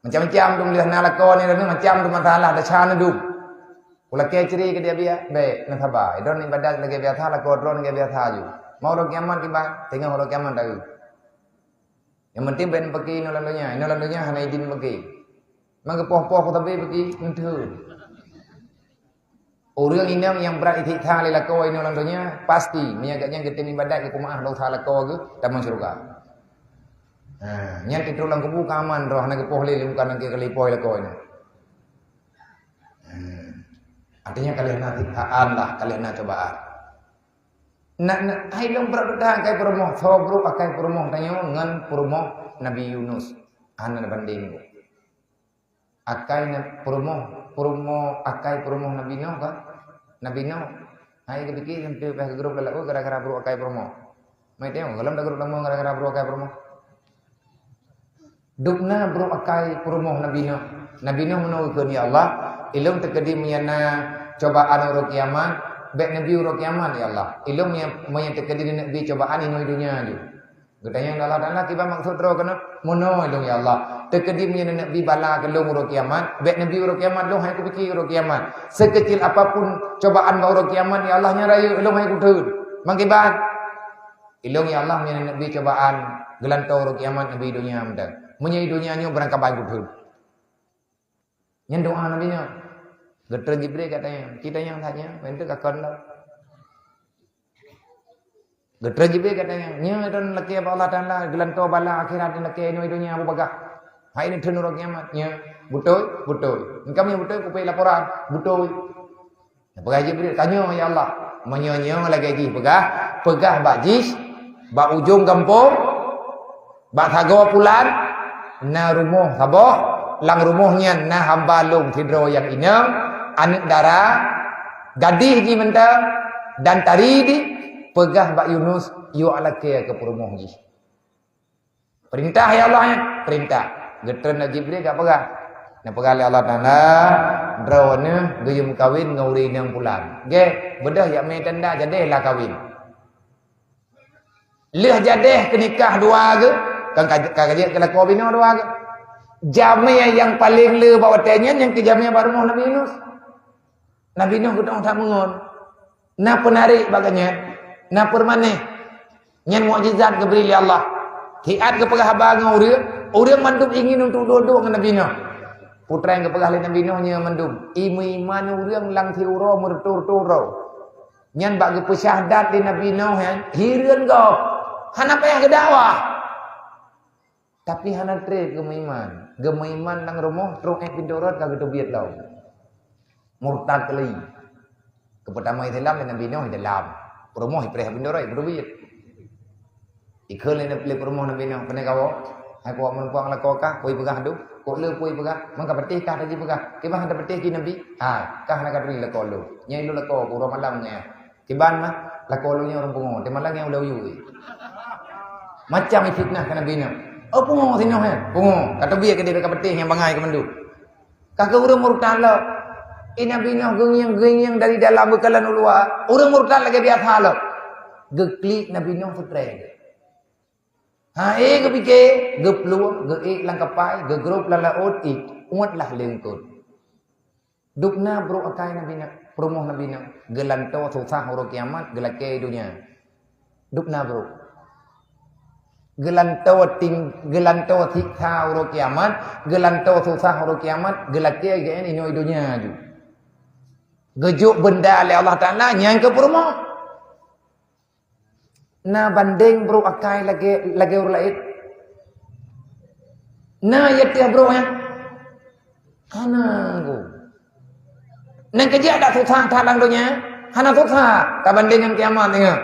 Macam-macam dum lheueh na lakoe nyoe, macam dum masalah desya na dum. Ulakèe cre keu dia biya, bèk, neusaba. Idroe ibadat lagèe biasa, lakoe droe lagèe biasa ju. Mau uroe kiamat kiban, teungoh uroe kiamat taeu. Nyang penting bèk neupeuki inoe lam donya. Inoe lam donya hana idin peuki. Man geupoh-poh sabé peuki, enteuk. Ureueng inong nyang brat isiksa lé lakoe inoe lam donya, pasti meunyo gobnyan geutem ibadat, geupeumaáh dosa lakoe geuh, tamong syeuruga. Ha, nyan tiep lam kubu ka aman droe, hana geupoh lé, bukan nangkée kali poh lakoe nyoe. Ha. Artinya ka lheueh na siksaan lah, ka lheueh na cobaan. Na, na, hai lôn brat that akai peurumoh, soe brôk akai peurumoh tanyoe ngon peurumoh Nabi Yunus. Hana banding. Akai na peurumoh, peurumoh, akai peurumoh Nabi Nuh kan? Nabi Nuh, hai geupike sampoe pih geugrôp lam laôt gara-gara brôk akai peurumoh. Mai teuh, gohlom geugrôp lam laôt gara-gara brôk akai peurumoh. Dubna brôk akai peurumoh Nabi Nuh. Nabi Nuh meunoe geukheun, "Ya Allah, ilôn teukeudi meunyo na cobaan uroe kiamat, bèk neubi uroe kiamat, ya Allah. Ilôn meunyo, meunyo teukeudi neuneuk bi cobaan inoe donya ju." Geutanyong lé Allah Taala, "Kiban maksud droe keunoe?" "Meunoe ilôn, ya Allah. Teukeudi meunyo neuneuk bi bala keu lôn uroe kiamat, bèk neubi uroe kiamat, lôn hai kupike uroe kiamat. Sekecil apapun cobaan bak uroe kiamat, ya Allah, nyan rayeuk, ilôn hai kutheun. Mangkiban?" "Ilôn, ya Allah, meunyo neuneuk bi cobaan geulantoe uroe kiamat, neubi donya mantong. Meunyo i donya nyoe barangkaban kutheun." Nyan doa Nabi nyoe. Geutreun Jibril geutanyong, "Ci tanyong that nyoe, meunteuka kon lom." Geutreun Jibril geutanyong, "Nyoe lôn lakèe bak Allah Taala, geulantoe bala akhirat, lôn lakèe inoe donya beubagah. Hai neutheun uroe kiamat." "Nyoe, beutôi, beutôi. Engkau nyoe beutôi, kupeu laporan." "Beutôi." Neupeugah Jibril, "Tanyoe, ya Allah, meunyoe nyoe lagèe jih peugah, peugah bak jih, bak ujong gampông, bak sagoe pulan, na rumoh saboh, lam rumoh nyan na hamba lôn sidroe nyang inong, aneuk dara, gadih jih mantong, dan tari jih, peugah bak Yunus, 'Yue lakèe keu peurumoh jih.'" "Peurintah, ya Allah, nyan." "Peurintah." Geutreun lé Jibril ka peugah. Neupeugah lé Allah Taala, "Droeneuh geuyue meukawen ngon ureueng inong pulan. Gèt, beudôh jak mè tanda jadèh lah kawen." Lheueh jadèh keunikah dua geuh, kan ka, ka jeuet keu lakoe binoe dua geuh. Jamèe nyang paleng le bak watèe nyan, nyang keu jamèe bak rumoh Nabi Yunus. Nabi Nuh geutanyong that meungon. Na peunarek bak gobnyan, na peuremaneh. Nyan mukjizat geubri lé Allah. Siat geupeugah haba ngon ureueng, ureueng mandum ingin untuk duek-duek ngon Nabi Nuh. Peue treuk geupeugah lé Nabi Nuh nyoe mandum, i meuiman ureueng lam siuroe meureutôh-reutôh uroe. Nyan bak geupeusyahadat lé Nabi Nuh nyan, hireuen gob. Hana payah geudakwah. Tapi hana trép geumeuiman. Geumeuiman lam rumoh, trok ék pintoe rot ka geuteubiet lom. Murtad keulai. Geupeutamong Islam lé Nabi Nuh di dalam. Peurumoh ipreh pintoe rot, ipeuteubiet. Ikheun lé, lé peurumoh Nabi Nuh, "Pane kawoe? Hai kawak meureumpok lakoe kah, peue ipeugah dum? Kok le peue ipeugah? Mangka patéh kah teuji peugah? Kiban hana patéh keu Nabi? Hai, kah hana ka turi lakoe lôn. Nyan lôn lakoe keu uroe malam nyan." "Kiban mah, lakoe lôn nyoe ureueng pungo, teuma lagèe ulèe u yue." Macam ifitnah keu Nabi Nuh. "Oh, pungo sinoe, eh? Pungo. Ka teubiet keu dia ka patéh nyang bangai keu mandum." Ka keu ureueng murtad lom. I Nabi Nuh geungieng-geungieng dari dalam beukalon u luwa. Ureueng murtad lagèe biasa lom. Geuklik Nabi Nuh seutreng. Ha, eh, geupike, geuplueng, geuék lam kapai, geugrôp lam laôt, ih, uet lah lé eungkôt. Dubna brôk akai Nabi Nuh, peurumoh Nabi Nuh, geulantoe susah uroe kiamat, geulakèe donya. Dubna brôk. Geulantoe ting-, geulantoe siksa uroe kiamat, geulantoe susah uroe kiamat, geulakèe geuék inoe donya ju. Geujok beunda lé Allah Taala nyang keu peurumoh. Na bandeng brôk akai lagèe, lagèe ureueng laén? Na i ateueh brôk nyan? Hana, Teungku. Nyan keuh jeuet dak susah that lam donya? Hana susah tabandeng ngon kiamat, ingat.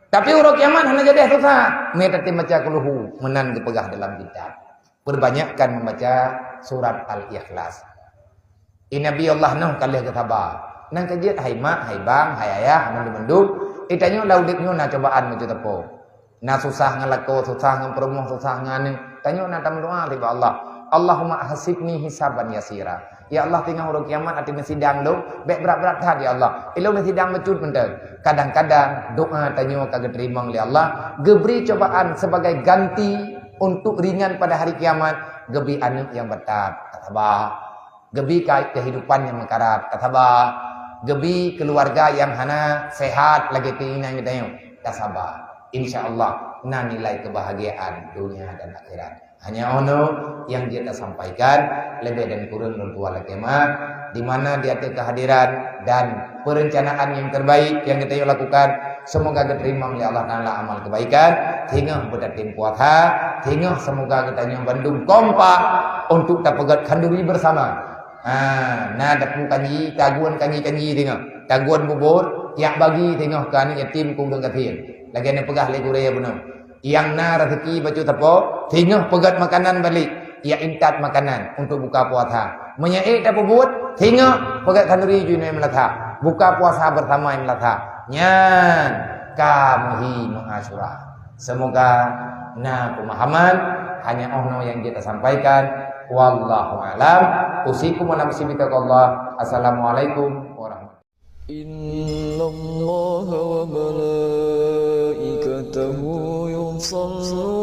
Tapi uroe kiamat hana jadeh susah. Meunan tatem baca kulhu, meunan geupeugah dalam kitab. Perbanyakkan membaca surat Al-Ikhlas. I Nabi Allah Nuh ka lheueh geusaba. Nyan keuh jeuet hai mak, hai bang, hai ayah, mandum-mandum. I tanyoe lam udép nyoe na cobaan meucue teupeu. Na susah ngon lakoe, susah ngon peurumoh, susah ngon aneuk. Tanyoe na tameudoa bak Allah. "Allahumma hasibni hisaban yasira." Ya Allah, teungoh uroe kiamat até neusidang lôn, bèk brat-brat that, ya Allah. Ilôn neusidang bacut mantong. Kadang-kadang doa tanyoe ka geuteurimong lé Allah, geubri cobaan sebagai ganti untuk ringan pada hari kiamat, geubri aneuk nyang batat, tasaba. Geubri ka-, kehidupan nyang meukarat, tasaba. Geubri keuluwarga nyang hana sehat lagèe keinginan geutanyoe, tasaba. Insya Allah, na nilai kebahagiaan dunia dan akhirat. Hanya nyoe nyang jeuet tasampaikan, leubeh dan kureueng lôn tuan lakèe meu'ah, di mana di ateueh kehadiran dan perencanaan yang terbaik yang geutanyoe lakukan, semoga geuteurimong lé Allah Taala amal kebaikan, singoh beutatem puasa, singoh semoga geutanyoe bandum kompak untuk tapeugöt khanduri bersama. Ha, na dapu kanji, tagun kanji-kanji singoh, tagun bubur, tiak bagi singoh keu aneuk yatim keu ureueng gasien. Lagèe neupeugah lé gurèe bunoe. Nyang na raseuki bacut sapo, singoh peugöt makanan balek. ya intat makanan untuk buka puasa. Meunyo ék tapeubuet, singoh peugét khanduri ju inoe meulasa. Buka puasa bersama meulasa. Nyan ka meuhi meuasyura. Semoga na pemahaman, hanya oh no yang kita sampaikan. Wallahu alam. Usikum wa nafsi bitaqwallah. Assalamualaikum warahmatullahi. إن الله وملائكته يصلون